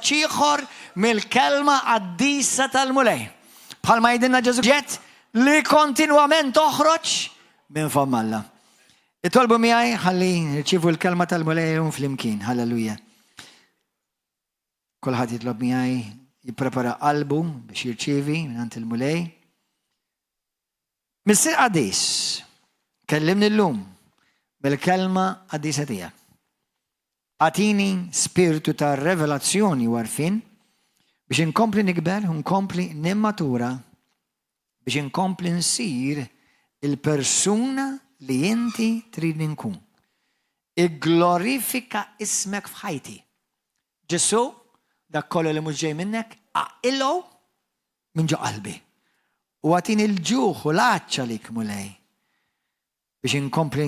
messaġġ ieħor mill-kelma qaddisa tal-Mulej. Bħalma jgħidilna Ġesù ġett li kontinwament toħroġ minn fomm Alla. Itolbu miegħi ħalli nirċievu l-kelma tal-Mulej flimkien. Halleluja. Kulħadd jitlob miegħi jipprepara qalbu biex jirċievi minn il-Mulej. Missier Qaddis, kellimni llum bil-kelma qaddisa tiegħek. Agħtini spirtu ta' revelazzjoni u għarfien biex inkompli nikber u nkompli nimmatura biex inkompli nsir il-persuna li inti tridni nkun. Igglorifika ismek f'ħajti. Ġesù, dak kollu li mhux ġej minnek, aqilgħu minn ġo qalbi. U agħtini l-ġuħ u l-għatx għalik, Mulej, biex inkompli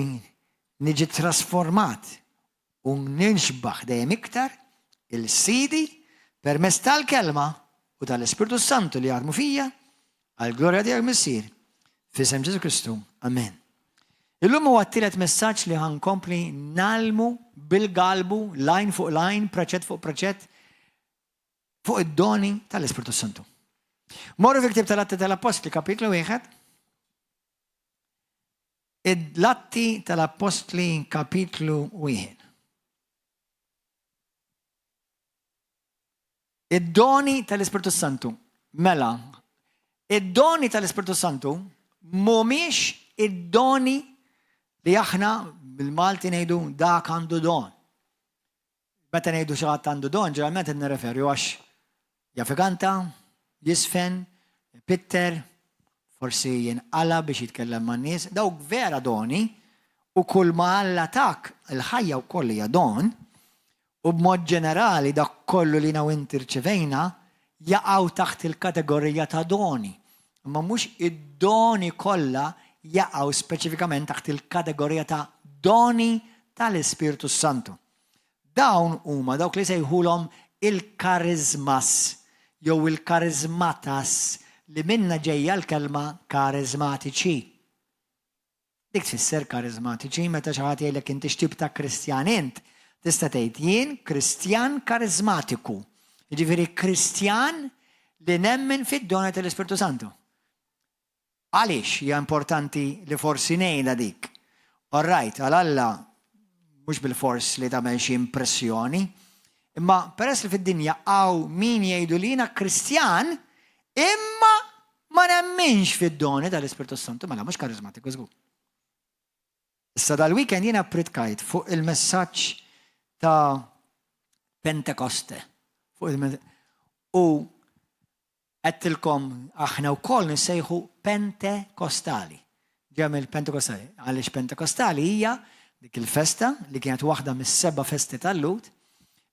niġi trasformat u ninxbaħ dejjem iktar 'il Sidi permezz tal-Kelma u tal-Ispirtu s-Santu li jaħdmu fija, għall-glorja tiegħek Missier, f'isem Ġesù Kristu. Amen. Illum huwa t-tielet messaġġ li ħa nkompli ngħallmu bil-galbu, line fuq line, preċett fuq preċett, fuq id-doni tal-Ispirtu Santu. Morru fil-ktib tal-Atti tal-Appostli, kapitlu 1. L-Atti tal-Appostli, kapitlu 1. Id-doni tal-Ispirtu Santu. Mela, id-doni tal-Ispirtu Santu mhumiex id-doni li aħna bil-Malti ngħidu dak għandu don. Meta ngħidu xi ħadd għandu don, ġeneralment qed nirreferu għax jaf ikanta, jiżfen, ipitter, forsi jinqala' biex jitkellem man-nies. Dawk vera doni u kull ma Alla tak, il-ħajja wkoll hija don, u b'mod ġenerali dak kollu li jiena u inti rċevejna jaqgħu taħt il-kategorija ta' doni. Imma mhux id-doni kollha jaqgħu speċifikament taħt il-kategorija ta' doni tal-Ispirtu s-Santu. Dawn huma dawk li jsejħulhom il-karismas jew il-karismatas li minnha ġejja l-kelma karismatiċi. Dik tfisser karismatiċi meta xi ħadd jgħidlek inti x'tip ta' Kristjan int, tista' tgħid jien Kristjan karismatiku. Jiġifieri Kristjan li nemmen fid-doni tal-Ispirtu Santu. Għaliex hija importanti li forsi ngħidha dik? All right, għal Alla mhux bilfors li tagħmel xi impressjoni, imma peress li fid-dinja hawn min jgħidu li jiena Kristjan imma ma nemminx fid-doni tal-Ispirtu Santu, mela mhux karismatiku żgur. Issa dal-weekend jiena ppritkajt fuq il-messaġġ ta' Pentekoste. Fuq il u Għedtilkom aħna wkoll nissejħu Pentekostali. Ġew mill-Pentekostali. Għaliex Pentekostali hija dik il-festa li kienet waħda mis-seba' festi tal-Lhud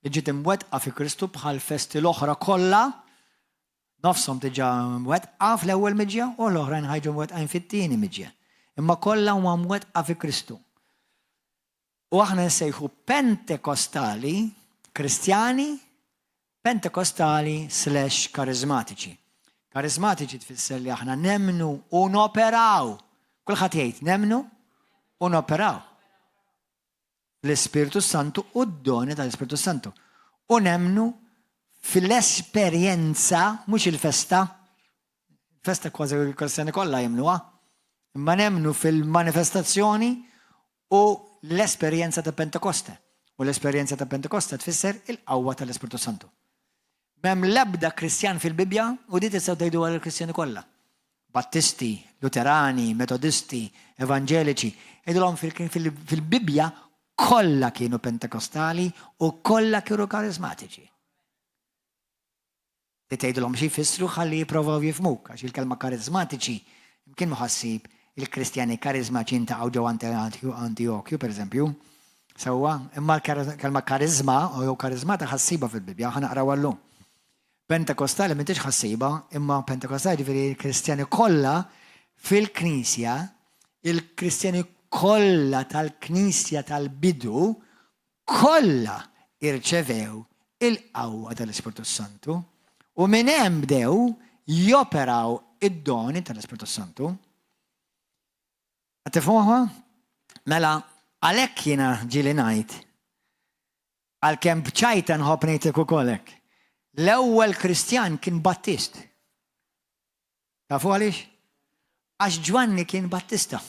li ġiet imwettqa fi Kristu bħal festi l-oħra kollha, nofshom diġà mwettqa fl-ewwel miġja u l-oħrajn ħa jiġu mwettqin fit-tieni miġja. Imma kollha huma mwettqa fi Kristu. U aħna nsejħu Pentekostali Kristjani Pentekostali slash Kariżmatiċi. Kariżmatiċi tfisser li aħna nemmnu u noperaw. Kulħadd jgħid nemmnu u noperaw. L-Ispirtu Santu u d-doni tal-Ispirtu Santu. U nemmnu fil-esperjenza, mhux il-festa, Festa kważi l-Kristjani kollha jemmnuha, imma nemmnu fil-manifestazzjoni u l-esperjenza ta' Pentekoste. U l-esperjenza ta' Pentekoste tfisser il-qawwa tal-Ispirtu Santu. M'hemm l-ebda Kristjan fil-Bibbja u di tistgħu tgħiduha lill-Kristjani kollha. Battisti, Luterani, Metodisti, Evanġeliċi, għidulhom fil-Bibbja kollha kienu Pentekostali u kollha kienu karismatiċi. Li tgħidilhom xi jfissru ħalli jipprovaw jifhmuk, għax il-kelma kariżmatiċi imkien mhu ħassib il-Kristjani kariżmaċi jintaqgħu ġewwa Antijokju, pereżempju. Sewwa, imma l-kelma kariżma jew kariżmata ħassiba fil-Bibbja, ħa naqrawha llum. Pentekostali m'intix ħassiba, imma Pentekostali ġifieri l-Kristjani kollha fil-Knisja, il-Kristjani kollha tal-Knisja tal-bidu kollha irċevew il-qawwa tal-Ispirtu s-Santu u minn hemm bdew joperaw id-doni tal-Ispirtu s-Santu. Qed tifhmuha? Mela, għalhekk jiena ġieli ngħid, għalkemm b'ċajta nħobb ngħidlek ukoll hekk. L-ewwel Kristjan kien Battist. Tafu għaliex? Għax Ġwanni kien Battista.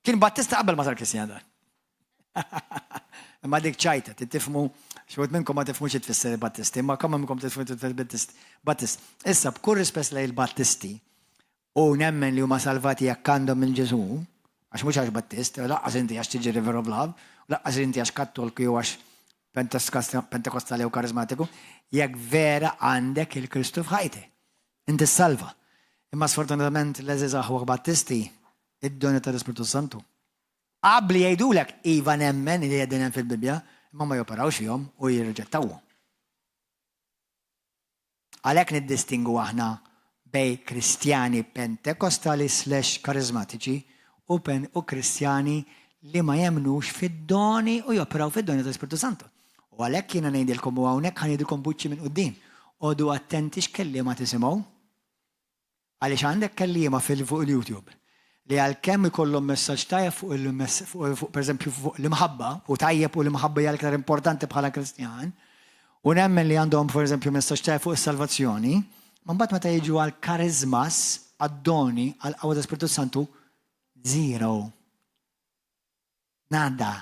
Kien Battista qabel ma sar Kristjan dan. Imma dik ċajta, tifhmu, xi wħud minnkom ma tifhmux xi tfisser il-Battisti, imma kemm minnkom tifhmu tfisser Battist. Battist. Issa b'kull rispett lejn il-Battisti u nemmen li huma salvati jekk għandhom minn Ġesù, għax mhux għax Battist, laqqas inti għax tiġi River of Love, laqqas inti għax Kattolku jew għax Pentekostali jew Karizmatiku, jekk vera għandek il-Kristu f'ħajtek. Inti ssalva. Imma sfortunatament l-għeżież aħwa Battisti, id-doni tal-Ispirtu Santu. Abbli jgħidulek iva nemmen li qegħdin hemm fil-Bibbja, imma ma joperawx fihom u jirriġettawhom. Għalhekk niddistingwu aħna bejn Kristjani Pentekostali slash Karizmatiċi u pen u Kristjani li ma jemmnux fid-doni u joperaw fid-doni tal-Ispirtu Santu. U għalhekk jiena ngħidilkom u hawnhekk ħa ngħidilkom b'wiċċi minn quddiem, qogħdu attenti x'kelliema tisimgħu. Għaliex għandek kelliema fil fuq il-YouTube li għalkemm ikollhom messaġġ tajjeb fuq il fuq pereżempju fuq l-imħabba u tajjeb u l-imħabba hija l-iktar importanti bħala Kristjan, u nemmen li għandhom pereżempju messaġġ tajjeb fuq is-salvazzjoni, ma mbagħad meta jiġu għal karizmas, għad-doni, għall-qawwa tal-Ispirtu Santu, zero. Nada.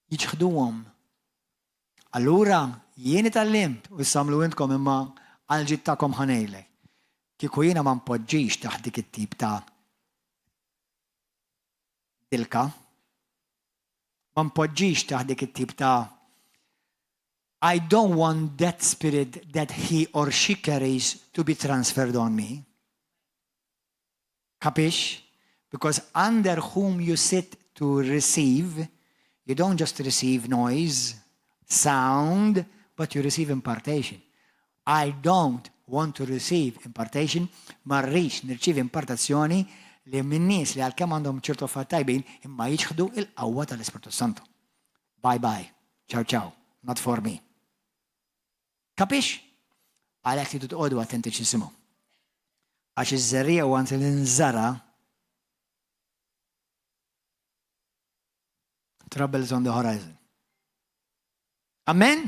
Jiċħduhom. Allura, jien itgħallimt, u issa għamlu intkom imma għall-ġid tagħkom ħa ngħidlek. Kieku jiena ma npoġġix taħt dik it-tip ta' dilka, ma npoġġix taħt dik it-tip ta' I don't want that spirit that he or she carries to be transferred on me. Capish? Because under whom you sit to receive, you don't just receive noise, sound, but you receive impartation. I don't want to receive impartation, ma rridx nirċievi impartazzjoni li minn nies li għalkemm għandhom ċertu affarijiet tajbin imma jiċħdu il-qawwa tal-Ispirtu Santu. Bye bye. Ciao ciao. Not for me. Capish? Għalhekk tridu toqogħdu attenti x'tisimgħu. Għax iż-żerriegħa once li nżara trouble is on the horizon. Amen?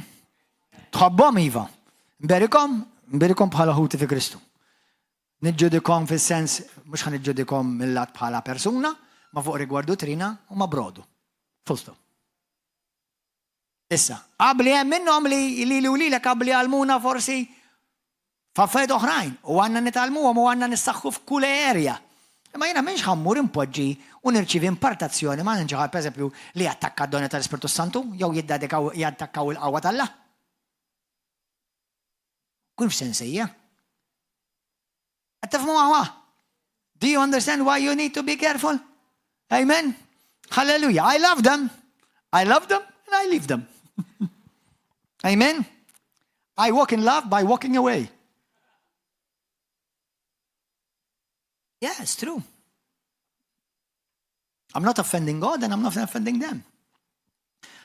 Tħobbhom iva. Nberikom, nberikom bħala ħuti fi Kristu. Niġġudikom fis-sens mhux ħa niġġudikom mill-lat bħala persuna, ma fuq rigward dottrina u ma brodu. Full stop. Issa, qabli hemm minnhom li lili u lilek qabli għallmuna forsi f'affarijiet oħrajn u għandna nitgħallmuhom u għandna nissaħħu f'kull area. Imma jiena m'iniex ħa mmur inpoġġi u nirċievi impartazzjoni ma' xi ħadd pereżempju li jattakka d-doni tal-Ispirtu s-Santu jew jiddedikaw jattakkaw il-qawwa t'Alla. Kun f'sensija. Qed tifhmu aħwa? Do you understand why you need to be careful? Amen? Hallelujah. I love them. I love them and I leave them. Amen? I walk in love by walking away. Yeah, it's true. I'm not offending God and I'm not offending them.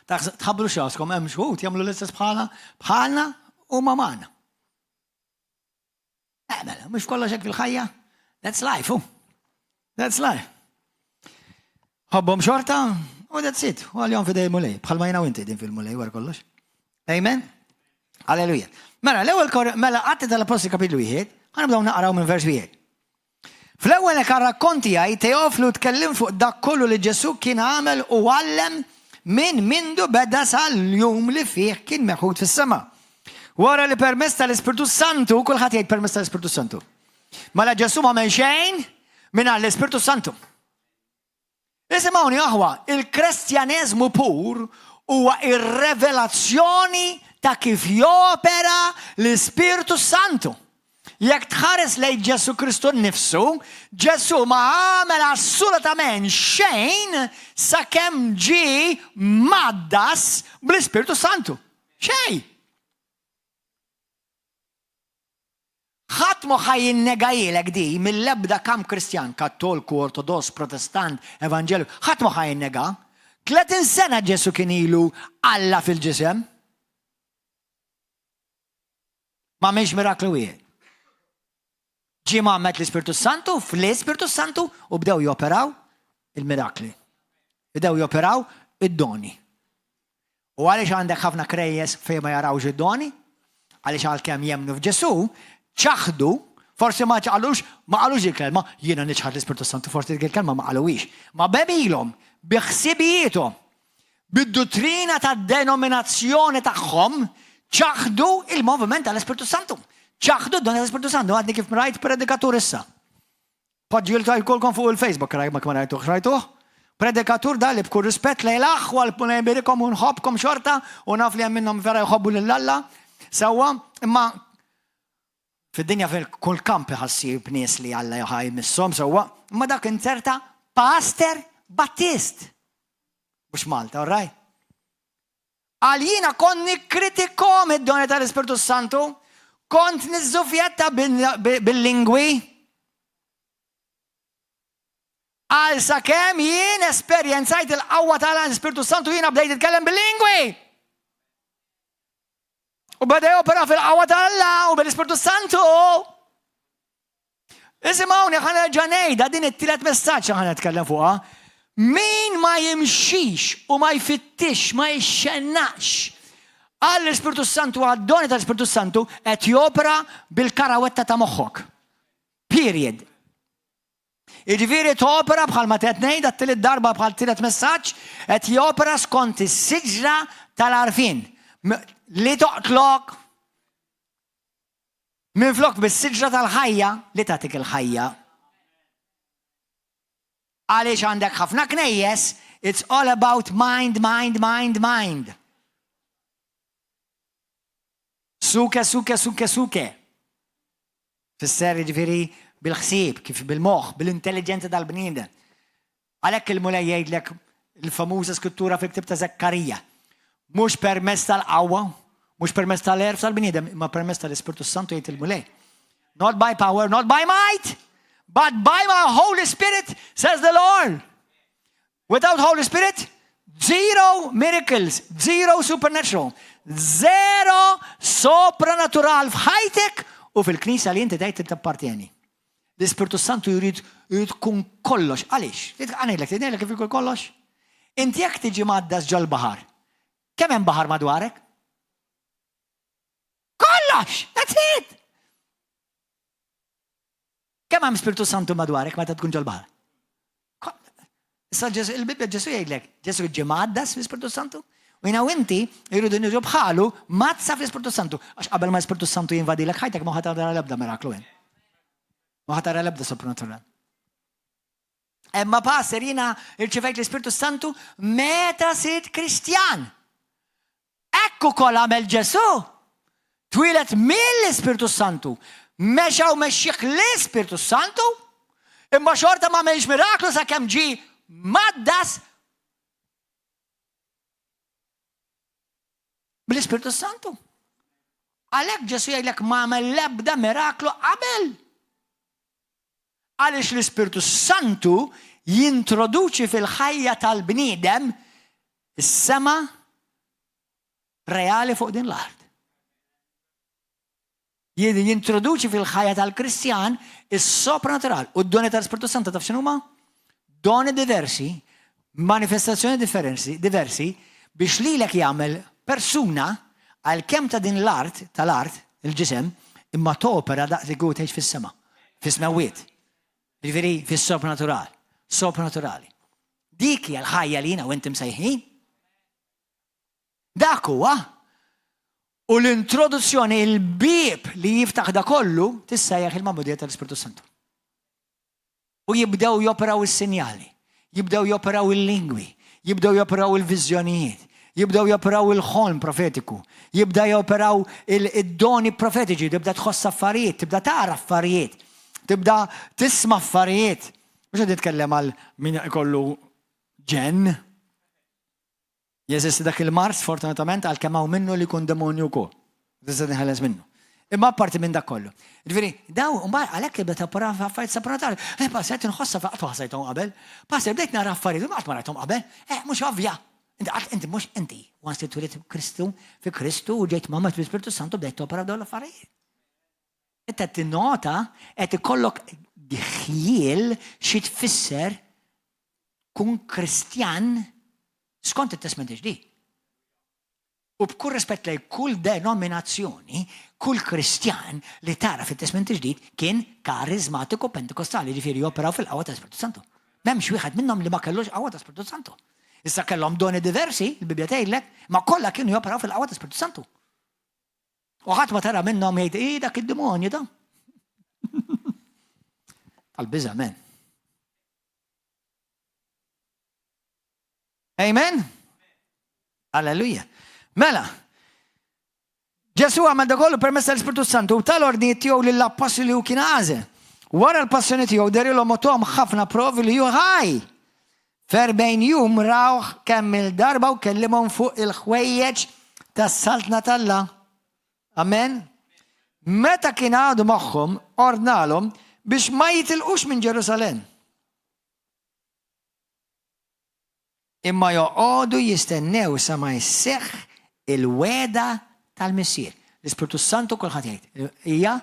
Tħabbru xaskom hemm xħut jagħmlu l-istess bħala bħalna u ma magħna. Eh, mela, mhux kollox hekk fil-ħajja. That's life, oh. That's life. Ħobbhom xorta, u that's it. U għal-jom fidej mulej. Bħalma jina u inti din fil-mulej wara kollox. Amen? Alleluja. Mela, l-ewwel mela Atti tal-Appostli kapitlu wieħed, ħanibdew naqraw minn vers wieħed. Fl-ewwel rakkont tiegħi Teoflu tkellim fuq dak kollu li Ġesù kien għamel u għallem minn mindu beda sal-jum li fih kien meħud fis-sema. Wara li permezz tal-Ispirtu Santu, kulħadd jgħid permezz tal-Ispirtu Santu. Mela Ġesù ma xejn mingħajr l-Ispirtu Santu. Isimgħuni aħwa, il-Kristjaneżmu pur huwa ir-revelazzjoni ta' kif jopera l-Ispirtu Santu. Jekk tħares lejn Ġesù Kristu nnifsu, Ġesù ma għamel assolutament xejn sakemm ġie mgħaddas bl-Ispirtu Santu. Xejn! Ħadd mhu ħa jinnegahielek di mill-ebda kamp Kristjan, Kattolku, Ortodoss, Protestant, Evanġeliku, ħadd mhu ħa jinnega. 30 sena Ġesù kien ilu Alla fil-ġisem. Ma għamilx miraklu wieħed. Ġie mgħammed l-Ispirtu Santu, fl-Ispirtu Santu u bdew joperaw il-mirakli. Bdew joperaw id-doni. U għaliex għandek ħafna krejjes fejn ma jarawx id-doni? Għaliex għalkemm jemmnu f'Ġesù, ċaħdu, forsi ma qalux, ma qalux il-kelma, jiena niċħad l-Ispirtu Santu, forsi dik il-kelma ma qaluhiex. Ma b'għemilhom, bi ħsibijiethom, bid-duttrina tad-denominazzjoni tagħhom, ċaħdu il-moviment tal-Ispirtu Santu. Ċaħdu d-doni tal-Ispirtu Santu, għadni kif rajt predikatur issa. Poġġi l-tajkulkom fuq il-Facebook, raj ma kma rajtuh, rajtuh? Predikatur da li b'kull rispett lejn l-aħwa l birikom u nħobbkom xorta u naf li hemm minnhom vera jħobbu lil Alla. Sewwa, imma fid-dinja fil-kull kamp ħassib b'nies li Alla jħaj misshom sewwa, imma dak inzerta Pastor Battist. Mhux Malta, all right? Qal jiena kont nikkritikhom id-doni tal-Ispirtu Santu, kont niżżufjetta bil-lingwi. Qal sakemm jien esperjenzajt il-qawwa tal-Ispirtu Santu jiena bdejt nitkellem bil-lingwi. U beda jopera fil-qawwa tal-Alla u bil-Ispirtu Santu. Isimgħuni ħa nerġa' ngħidha din it-tielet messaġġ ħa nitkellem fuqha. Min ma jimxix u ma jfittix, ma jixxennaqx għall-Ispirtu Santu għad-doni tal-Ispirtu Santu qed jopera bil-karawetta ta' moħħok. Period. Jiġifieri topera bħalma qed ngħid għat-tielet darba bħal tielet messaġġ qed jopera skont is-siġra tal-għarfien li toqtlok Minflok bis-siġra tal-ħajja li tagħtik il-ħajja. Għaliex għandek ħafna knejjes, it's all about mind, mind, mind, mind. Suke, suke, suke, suke. Fisser jiġifieri bil-ħsieb, kif bil-moħħ, bil-intelligenza tal-bniedem. Għalhekk il-Mulej jgħidlek il-famuża skrittura fil-ktib ta' Żekkarija. Mhux permezz tal-qawwa, mhux permezz tal-għerf tal-bniedem, imma permezz tal-Ispirtu Santu jgħid il-Mulej. Not by power, not by might, but by my Holy Spirit, says the Lord. Without Holy Spirit, zero miracles, zero supernatural, zero sopranatural f'ħajtek u fil-knisja li inti tgħid tappartieni. L-Ispirtu Santu jrid jrid tkun kollox. Għaliex? Għanejlek, ngħidlek kif ikun kollox? Inti jekk tiġi mgħaddas ġol-baħar, kemm hemm baħar madwarek? Kollox! That's it! Kemm hemm Spirtu Santu madwarek meta tkun ġol-baħar? Issa il-Bibbja Ġesu jgħidlek, Ġesu ġie mgħaddas fl-Ispirtu Santu? U jiena u inti jridu niġu bħalu mazza fl-Ispirtu Santu. Għax qabel ma l-Ispirtu Santu jinvadilek ħajtek ma ħa tara l-ebda miraklu hemm. Ma ħa tara l-ebda sopranatural. Imma pastor jiena irċivejt l-Ispirtu Santu meta sirt Kristjan. Hekk ukoll għamel Ġesù. Twieled mill-Ispirtu Santu. Mexa u mexxih l-Ispirtu Santu, imma xorta ma għamilx miraklu sakemm ġie mgħaddas bl-Ispirtu Santu. Għalhekk Ġesù jgħidlek ma għamel l-ebda miraklu qabel. Għaliex l-Ispirtu Santu jintroduċi fil-ħajja tal-bniedem is-sema reali fuq din l-art. Jintroduċi fil-ħajja tal-Kristjan is-sopranatural. U d-doni tal-Ispirtu Santu taf x'inhuma? Doni diversi, manifestazzjoni differenzi, diversi biex lilek jagħmel persuna għalkemm ta' din l-art, tal-art, il-ġisem, imma topera daqs li tgħix fis-sema, fis-smewwiet. Jiġifieri fis-sopranatural, sopranaturali. Dik hija l-ħajja li jiena u inti msejħin. Dak huwa. U l-introduzzjoni, il-bieb li jiftaħ da kollu, tissejjaħ il-magħmudija tal-Ispirtu Santu. U jibdew joperaw is-sinjali, jibdew joperaw il-lingwi, jibdew joperaw il-viżjonijiet, jibdew joperaw il-ħolm profetiku, jibda joperaw id-doni profetiċi, tibda tħoss affarijiet, tibda tara affarijiet, tibda tisma' affarijiet. Mhux qed nitkellem għal min ikollu ġenn. Jeżisti dak il-mard sfortunatament għalkemm hawn minnu li jkun demonju wkoll. Tista' tinħeles minnu. Imma apparti minn dak kollu. Ġifieri, daw mbagħad għalhekk ibda tappara affarijiet sopranatali. Eh, pastor qed inħossha qatt ma ħassejthom qabel. Pastor bdejt nara affarijiet qatt ma rajthom qabel. Eh, mhux ovvja. Inti qatt inti mhux inti. Once li twilit Kristu fi Kristu u ġejt mgħammed fl-Ispirtu Santu bdejt topera dawn l-affarijiet. Inti qed tinnota qed ikollok ħjiel xi tfisser kun Kristjan skont it-Testment il-Ġdid. U b'kull rispett lejn kull denominazzjoni, kull Kristjan li tara fit-Testment il-Ġdid kien kariżmatiku Pentekostali, jiġifieri joperaw fil-qawwa tal-Ispirtu Santu. M'hemmx wieħed minnhom li ma kellux qawwa ta' Spirtu Santu. Issa kellhom doni diversi, il-Bibbja tgħidlek, ma kollha kienu joperaw fil-qawwa ta' Spirtu Santu. U ħadd ma tara minnhom jgħid, "Ih dak id-demonju da." Tal-biża' men. Amen? Alleluja. Mela, Ġesu għamel da kollu permezz tal-Ispirtu Santu u tal-ordnijiet tiegħu lill-appostli li hu kien għażel. Wara l-passjoni tiegħu derilhom u tahom ħafna provi li hu ħaj. F'erbgħin jum rawh kemm il-darba u kellimhom fuq il-ħwejjeġ tas-saltna t'Alla. Amen. Meta kien għadu magħhom, ordnalhom biex ma jitilqux minn Ġerusalemm. Imma joqogħdu jistennew sa ma jseħħ il-wegħda tal-Missier. L-Ispirtu s-Santu kulħadd jgħid, hija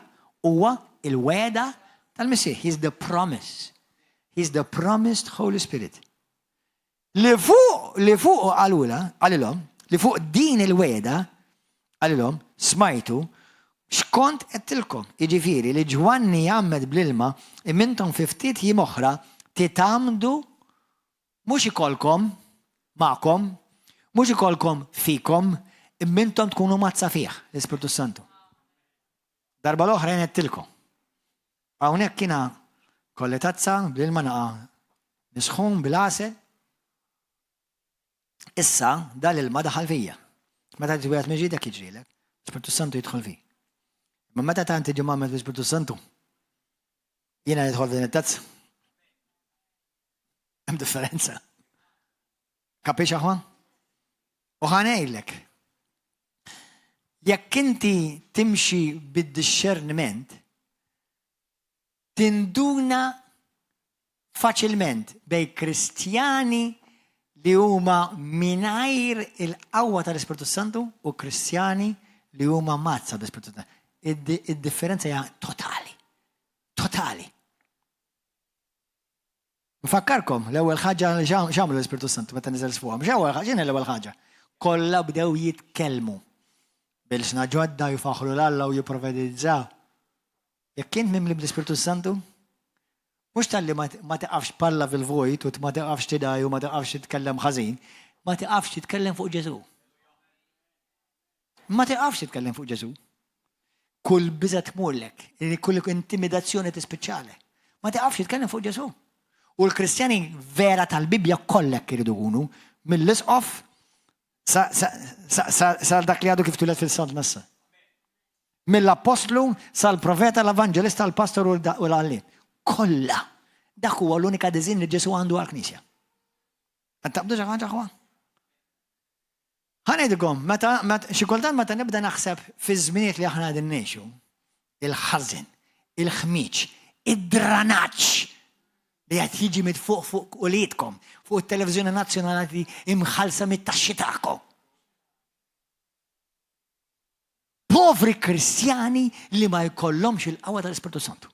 huwa il-wegħda tal-Missier. He's the promise. He's the promised Holy Spirit. Li fuq li fuq qalula, qalilhom, li fuq din il-wegħda qalilhom smajtu x'kont għedtilkom, jiġifieri li Ġwanni jgħammed bl-ilma, imma intom fi ftit jiem oħra titgħammdu Mhux ikollkom magħkom, mhux ikollkom fikom, imma intom tkunu mgħaddsa fih, l-Ispirtu s-Santu. Darba l-oħra jien għedtilkom. Hawnhekk jiena kolli tazza bl-ilma naqa' misħun bil-għasel. Issa dal-ilma daħal fija. Meta titwieled minn ġdid hekk jiġrilek. L-Ispirtu Santu jidħol fi. Ma meta tant tiġi mgħammed bl-Ispirtu Santu, jiena nidħol f'din it-tazza. Hemm differenza. Kapix aħwa? U ħanejlek. Jekk inti timxi bid-discernment, tinduna faċilment bej Kristjani li huma mingħajr il-qawwa tal-Ispirtu Santu u Kristjani li huma mazza bl-Ispirtu Santu. Id-differenza hija totali. Totali. Nfakkarkom, l-ewwel ħaġa li x'għamlu l-Ispirtu Santu meta niżel fuqhom. X'ewwel ħaġa, x'inhi l-ewwel ħaġa? Kollha bdew jitkellmu. Bilsna ġodda jfaħħru 'l Alla u jipprofetizzaw. Jekk int mimli bl-Ispirtu Santu, mhux talli ma tiqafx tparla fil-vojt u ma tiqafx tidgħi u ma tiqafx titkellem ħażin, ma tiqafx titkellem fuq Ġesù. Ma tiqafx titkellem fuq Ġesù. Kull biża tmurlek, kull intimidazzjoni tispiċċalek. Ma tiqafx titkellem fuq Ġesù. U l-Kristjani vera tal-Bibbja kollek iridu jkunu mill-isqof sa dak li għadu kif tulet fil-saltna sa. Mill-apostlu sal-profeta, l-evanġelista, l-pastor u l-għallim. Kollha. Dak huwa l-unika diżin li Ġesù għandu għall-Knisja. Qed taqbdu xi ħaġa ħwa? Ħa ngħidilkom, meta, xi kultant meta nibda naħseb fiż-żminijiet li aħna qegħdin ngħixu, il-ħażen, il-ħmieġ, id-dranaġġ li qed jiġi mitfuq fuq uliedkom, fuq it-televiżjoni nazzjonali imħallsa mit-taxxi tagħkom. Povri Kristjani li ma jkollhomx il-qawwa tal-Ispirtu Santu.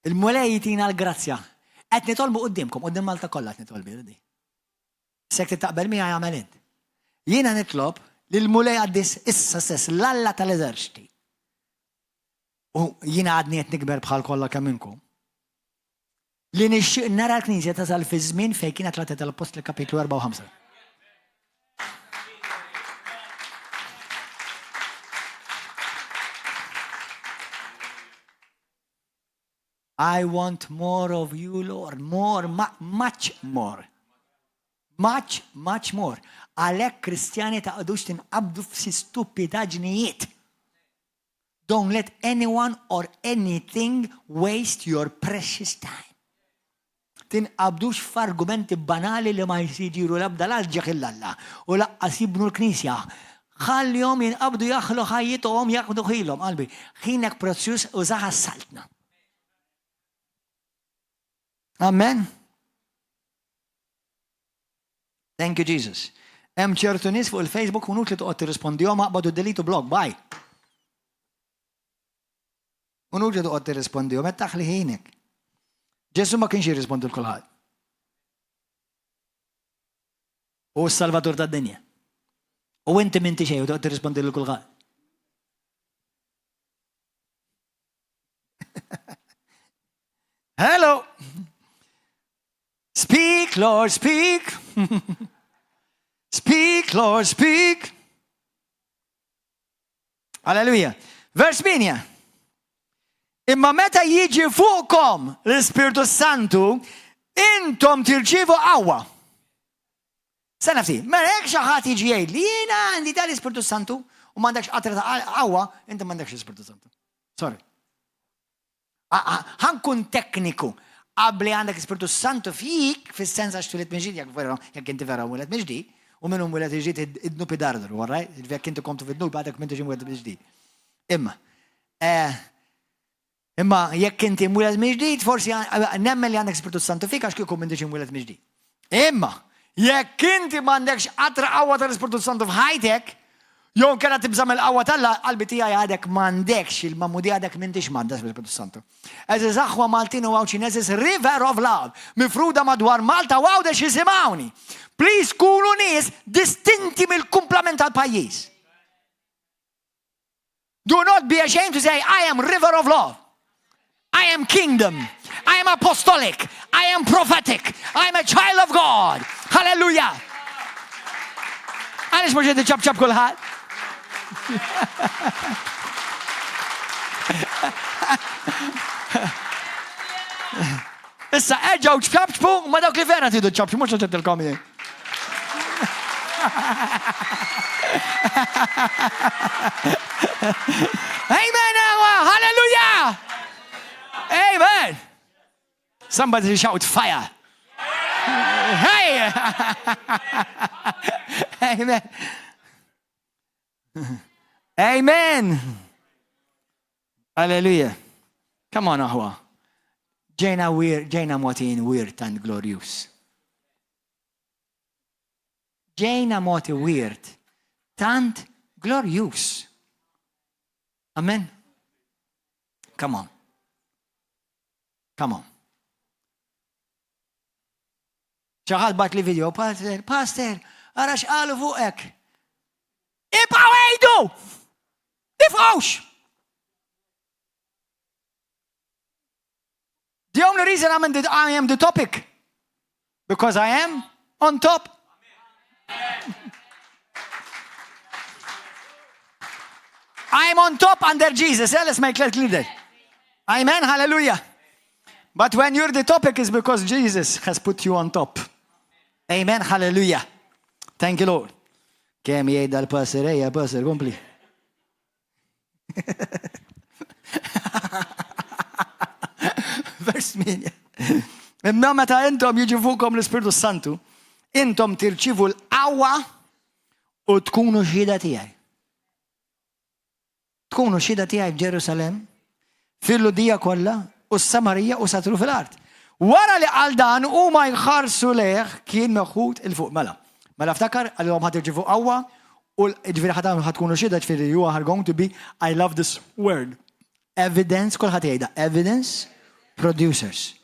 Il-Mulej jtina l-grazzja. Qed nitolbu quddiemkom, quddiem Malta kollha qed nitolbu di. Sek taqbel miegħi għamel int. Jiena nitlob li l-Mulej għaddis issa stess l-Alla tal-eżerċti. U jiena għadni qed nikber bħal kollha kemm minnkom. Li nixtieq nara l-Knisja tasal fi żmien fejn kienet l-Atti tal-Appostli kapitlu 4 u 5. I want more of you, Lord, more, much more. Much, much more. Għalhekk Kristjani taqdux tinqabdu f'si stupidaġnijiet. Don't let anyone or anything waste your precious time. Tinqabdux f'argumenti banali li ma jsiru l-ebda l-ġieħ il-Alla u laqqas jibnu l-Knisja. Ħallihom jinqabdu jaħlu ħajjithom jaqbdu ħilhom, qalbi. Ħinek prezzjuż użaha s-saltna. Amen. Thank you Jesus. Hemm ċertu nies fuq il-Facebook unut li toqgħod tirrispondihom aqbadu delete u blog, bye. Unut li toqgħod tirrispondihom qed taħli ħinek. Ġesu ma kienx jirrispondi l kulħadd. U s-salvatur tad-dinja. U inti m'inti xejn u toqgħod tirrispondi lil kulħadd. Hello! Speak, Lord, speak! speak, Lord, speak! Alleluja. Vers 8. Imma meta jiġi fuqkom l-Ispirtu Santu, intom tirċivu qawwa. Sena ftit, mela jekk xi ħadd jiġi jgħid li jiena għandi tal-Ispirtu Santu u m'għandekx qatra ta' qawwa, inti m'għandekx l-Ispirtu Santu. Sorry. Ħankun tekniku. Qabli għandek Ispirtu Santu fik, fis-sens għax twilit minn ġdid, jekk vera, jekk inti vera mwieled minn ġdid, u minn mwieled ġdid id-dnub idardru, all right? Jekk inti kontu fid-dnub għadek m'intix imwieled minn ġdid. Imma, eh, imma jekk inti mwieled minn ġdid, forsi nemmen li għandek Spiritu Santu fik għax kieku m'intix imwieled minn ġdid. Imma, jekk inti m'għandekx qatra qawwa tal-Ispirtu Santu f'ħajtek, jew inkella tibża' mill-qawwa t'Alla, qalbi tiegħi għadek m'għandekx il-magħmudija għadek m'intix mgħaddas bl-Ispirtu Santu. Għeżież aħwa Maltin u Għawdxin, għeżież River of Love, mifruda madwar Malta u Għawdex isimgħuni. Please kunu nies distinti mill-kumplament tal-pajjiż. Do not be ashamed to say, I am river of love. I am kingdom. I am apostolic. I am prophetic. I am a child of God. Hallelujah. Għalix mux jedi ċab ċab kullħat? Issa, erġaw ċabċbu ma dawk li vera tidu ċabċbu, mux ċabċabtilkom jien. Amen, hallelujah. Amen. Somebody shout fire. Hey! Amen. Amen. Hallelujah. Come on, aħwa. Ġejna wir, ġejna motin wir tant glorious. Ġejna mogħti wirt tant glorjuż. Amen. Come on. Come on. ċaħat bat li video, pastor, pastor, ara xqalu fuqek. Ibqaw għejdu! Tifqawx! The only reason I'm in the, I am the topic, because I am on top. I'm on top under Jesus. Yeah, let's make that clear. Amen. Hallelujah. But when you're the topic is because Jesus has put you on top. Amen. Hallelujah. Thank you, Lord. Kemm jgħid dal-pastor, ejja, pastor, kompli. Vers 8. Imma meta intom jiġi fuqkom l-Ispirtu Santu, intom tirċivu l-qawwa u tkunu xhieda tiegħi. Tkunu xhieda tiegħi f'Ġerusalem, fil-Ludija kollha u s-Samarija u satru fil-art. Wara li qal dan huma jħarsu lejh kien meħud 'il fuq. Mela, mela ftakar qalilhom ħa tirċievu qawwa u ġifieri ħa ħa tkunu xhieda ġifieri you are going to be I love this word. Evidence, kulħadd jgħidha, evidence producers.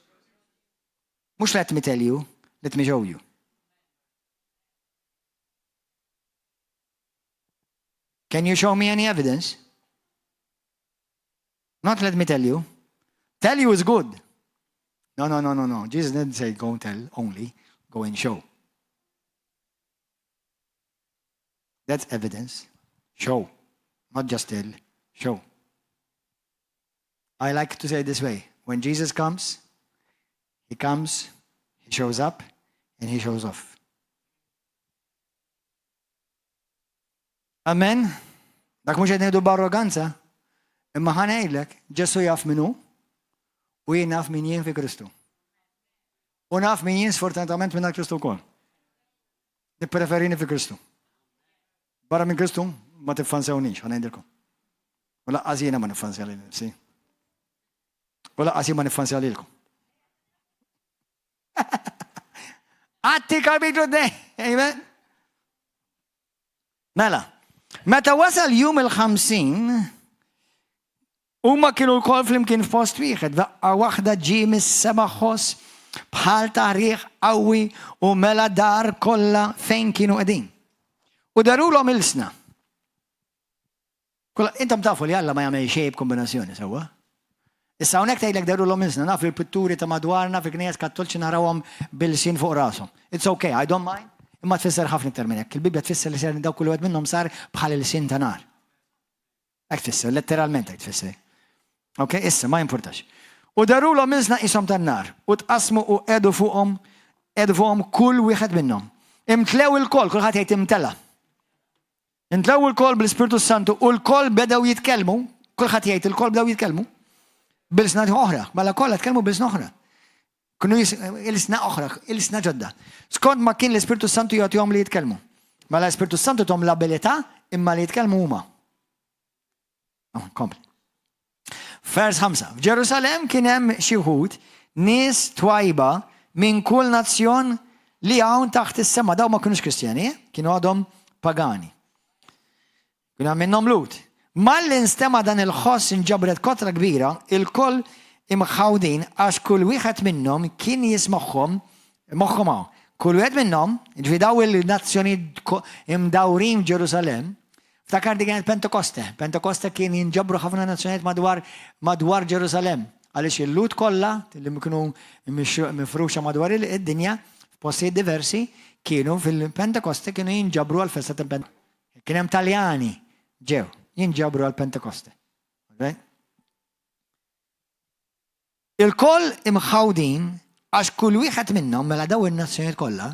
Mhux let me tell you, let me show you. Can you show me any evidence? Not let me tell you. Tell you is good. No, no, no, no, no. Jesus didn't say go and tell only, go and show. That's evidence. Show. Not just tell, show. I like to say it this way. When Jesus comes, he comes, he shows up, and he shows off. Amen. Dak mhux qed ngħidu b'arroganza, imma ħa ngħidlek, Ġesu jaf min hu u jien naf min jien fi Kristu. U naf min jien sfortunatament minn Kristu wkoll. Nippreferini fi Kristu. Barra minn Kristu ma tiffansewnix, ħa ngħidilkom. U laqqas jiena ma niffansja lil nifsi. U laqqas jien ma niffansja lilkom. Atti kapitlu 2. Amen. Mela, meta wasal jum il-50, huma kienu lkoll flimkien f'post wieħed, daqqa waħda ġie mis-sema ħoss bħal ta' riħ qawwi u mela dar kollha fejn kienu qegħdin. U darulhom ilsna. Intom tafu li Alla ma jagħmel xejn b'kombinazzjoni, sewwa? Issa hawnhekk tgħidlek darulhom ilsna, naf li l-pitturi ta' madwarna fil-knejjes Kattolċi narawhom bil-lsien fuq rashom. It's okay, I don't mind, imma tfisser ħafna iktar minn hekk. Il-Bibbja tfisser li ser daw kull wieħed minnhom sar bħal ilsien ta' nar. Hekk tfisser, letteralment hekk tfisser. Ok, issa ma jimpurtax. U darulhom ilsna qishom tan-nar, u tqassmu u qegħdu fuqhom, qegħdu fuqhom kull wieħed minnhom. Imtlew ilkoll, kulħadd jgħid imtela. Imtlew ilkoll bl-Ispirtu Santu u lkoll bedew jitkellmu, kulħadd jgħid ilkoll bdew jitkellmu, b'ilsna oħra, mela kollha tkellmu b'ilsna oħra. Kienu ilsna oħra, ilsna ġodda. Skont ma kien l-Ispirtu Santu jagħtihom li jitkellmu. Mela l-Ispirtu Santu tom l-abilità imma li jitkellmu huma. Oh, kompli. Vers 5. F'Ġerusalem kien hemm xi wħud nies twajba minn kull nazzjon li hawn taħt is-sema. Daw ma kinux Kristjani, eh? kienu għadhom pagani. Kien hemm minnhom Lut. Malli nstema' dan il-ħoss inġabret kotra kbira, ilkoll imħawdin għax kull wieħed minnhom kien jismagħhom, moħħhom hawn, kull wieħed minnhom, jiġifieri daw il-nazzjonijiet imdawrin f'Ġerusalemm, ftakar di kienet Pentekoste, Pentekoste kien jinġabru ħafna nazzjonijiet madwar madwar Ġerusalemm, għaliex il-Lhud kollha li kienu mifruxa madwar id-dinja f'postijiet diversi kienu fil-Pentekoste kienu jinġabru għall-festa tal-Pentekoste. Kien hemm Taljani ġew jinġabru għal Pentekoste. Okay? Ilkoll imħawdin għax kull wieħed minnhom mela daw in-nazzjonijiet kollha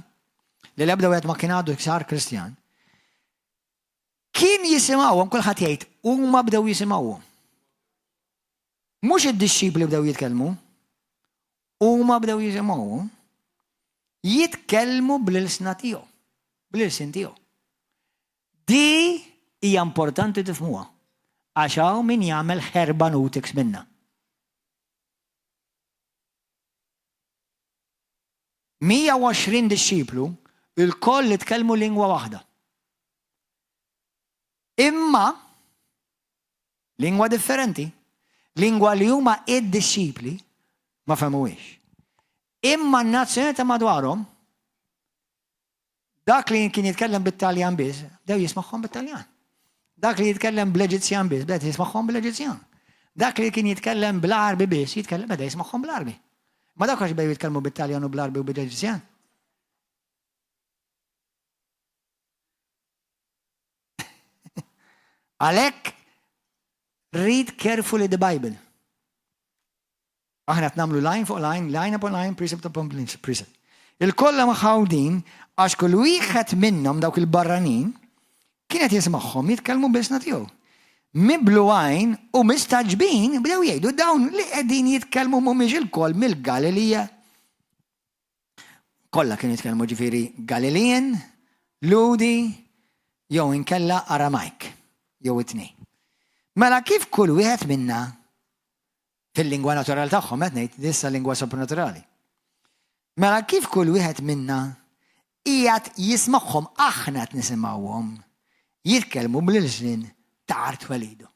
li l-ebda wieħed ma kien għadu sar Kristjan, kien jisimgħuhom kulħadd jgħid huma bdew jisimgħuhom. Mhux id-dixxipli bdew jitkellmu, huma bdew jisimgħu jitkellmu bl-ilsna tiegħu, bl-ilsien tiegħu. Di hija importanti tifhmuha għax hawn min jagħmel hermeneutics minnha. 120 dixxiplu ilkoll li tkellmu lingwa waħda. Imma Lingwa differenti, lingwa li huma id-dixxipli ma fehmuhiex. Imma n-nazzjoni ta' madwarhom, dak li kien jitkellem bit-Taljan biss, bdew jismagħhom bit-Taljan. Dak li jitkellem bl-Eġizzjan biss, beda jismagħhom bl-Eġizzjan. Dak li kien jitkellem bl-Għarbi biss, jitkellem beda jismagħhom bl-Għarbi. Ma dawk għax bdew jitkellmu bit-Taljan u bl-Għarbi u bil-Eġizzjan. Għalhekk read carefully the Bible. Aħna qed nagħmlu line fuq line, line upon line, precept upon precept. Il-kollha maħawdin għax kull wieħed minnhom dawk il-barranin kienet jismagħhom jitkellmu b'ilsna tiegħu. Mibluwajn u mistaġbin bdew jgħidu dawn li qegħdin jitkellmu mhumiex ilkoll mill-Galilija. Kollha kienu jitkellmu ġifieri Galilean, Lhudi, jew inkella Aramajk, jew it-tnejn. Mela kif kull wieħed minna fil-lingwa naturali tagħhom qed ngħid issa lingwa sopranaturali. Mela kif kull wieħed minna qiegħed jismagħhom aħna qed nisimgħuhom jitkellmu bl-ilsien ta' art twelidu.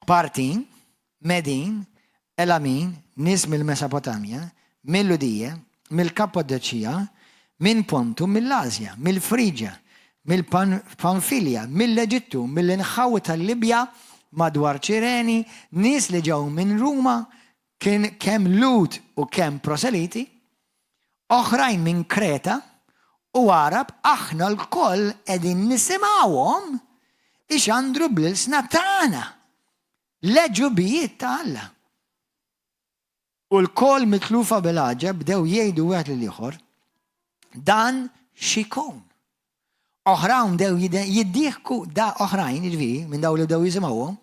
Partin, Medin, Elamin, nies mill-Mesopotamja, mil-Lhudija, mill-Kappadoċija, minn Pontu, mill-Asja, mill-Friġja, mill-Pamfilja, mill-Eġittu, mill-inħawi tal-Libja madwar Ċireni, nies li ġew minn Ruma, kien kemm Lhud u kemm proseliti, oħrajn minn Kreta u Għarab, aħna lkoll qegħdin nisimgħuhom ixandru bl-ilsna tagħna l-għeġubijiet ta' Alla. U lkoll mitlufa bil-għaġeb bdew jgħidu wieħed lill-ieħor, Dan x'ikun? Oħrajn bdew jiddieħku, da oħrajn, jiġifieri, minn dawn li bdew jisimgħuhom,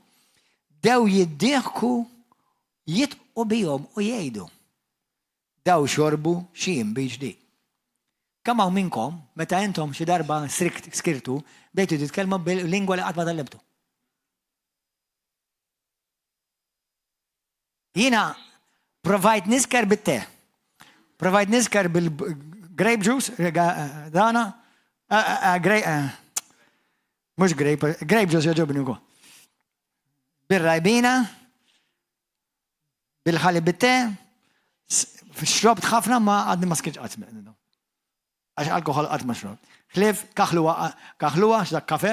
bdew jiddieħku jidqu bihom u jgħidu, Daw xorbu xi inbid ġdid. Kemm hawn minnkom, meta intom xi darba skirtu, bdejtu titkellmu bil-lingwa li qatt ma tgħallimtu? Jiena provajt nisker bit-te. Provajt nisker bil-grape juice, dana, mhux grape, grape juice jogħġobni wkoll. Bir-rajbina, bil-ħalib bit-te, Xrobt ħafna ma għadni ma skirtx qatt. Għax alkoħol qatt ma xrobt. Ħlief kaħluwa, kaħluwa għax dak kafe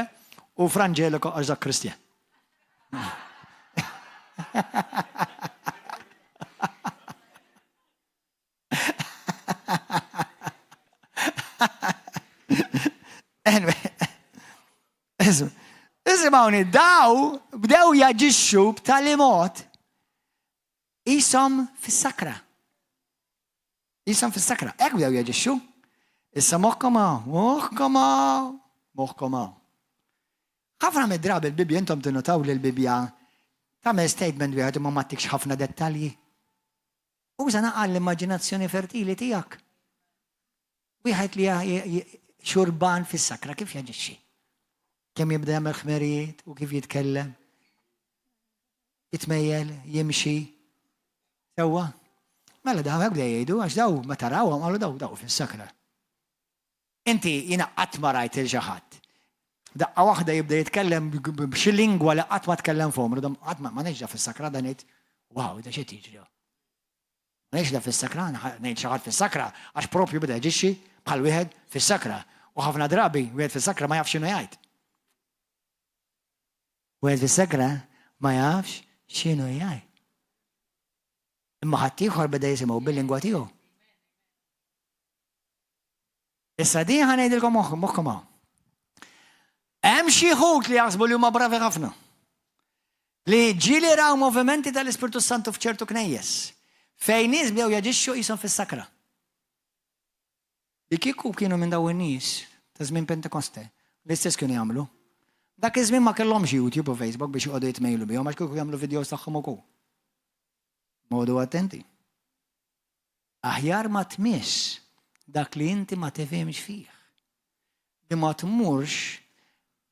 u franġeliko għax dak Kristjan. Anyway, isimgħuni, daw bdew jaġixxu b'tali mod Qishom fis-sakra. Qishom fis-sakra. Hekk bdew jaġixxu. Issa moħħkom hawn, moħħkom hawn, moħħkom hawn. Ħafna mid-drabi l-Bibbja intom tinnotaw li l-Bibbja tagħmel statement wieħed imma ma ttikx ħafna dettalji. Uża naqal l-immaġinazzjoni fertili tiegħek. Wieħed li xurban fis-sakra kif jaġixxi? Kemm jibda jagħmel ħmerijiet u kif jitkellem? Jitmejjel, jimxi. Sewwa? Mela daw hekk bdew jgħidu għax daw meta rawhom qalu daw daw fis-sakra. Inti jiena qatt ma rajt il xi ħadd. Daqqa waħda jibda jitkellem b'xi lingwa li qatt ma tkellem f'għomru, qatt ma ngħidx fis-sakra dan ngħid, wow, da xi tiġri. Ma ngħidx le fis-sakra, ngħid xi ħadd fis-sakra għax propju beda jaġixxi bħal wieħed fis-sakra. U ħafna drabi wieħed fis-sakra ma jafx x'inhu jgħid. Wieħed fis-sakra ma jafx x'inhu jgħid. Imma ħaddieħor beda jisimgħu bil-lingwa tiegħu. Issa din ħa ngħidilkom moħħkom hawn. Hemm xi ħut li jaħsbu li huma bravi ħafna. Li ġieli raw movimenti tal-Ispirtu Santu f'ċertu knejjes. Fejn nies bdew jaġixxu qishom fis-sakra. Li kieku kienu minn daw in-nies ta' żmien Pentekoste, l-istess kienu jagħmlu. Dak iż-żmien ma kellhomx YouTube u Facebook biex joqogħdu jitmejlu bihom għax kieku jagħmlu videos tagħhom ukoll. Modu attenti. Aħjar ma tmiss dak li inti ma tifhimx fih. Li ma tmurx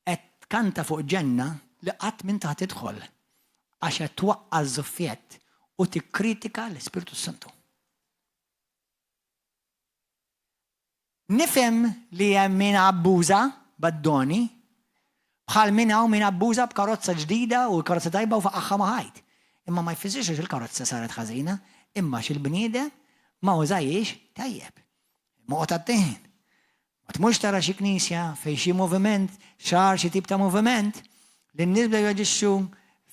qed tkanta fuq ġenna li qatt m'int ħa tidħol għax qed twaqqa' ż-żuffjett u tikkritika l-Ispirtu s-Santu. Nifhem li hemm min abbuża bad-doni, bħal min hawn min abbuża b'karozza ġdida u karozza tajba u faqagħha ma' ħajt. Imma ma jfissirx għax il-karozza saret ħażina, imma għax il-bniedem ma użahiex tajjeb. Imma oqgħod attent. Ma tmurx tara xi knisja fejn xi moviment sar xi tip ta' moviment li n-nies bdew jaġixxu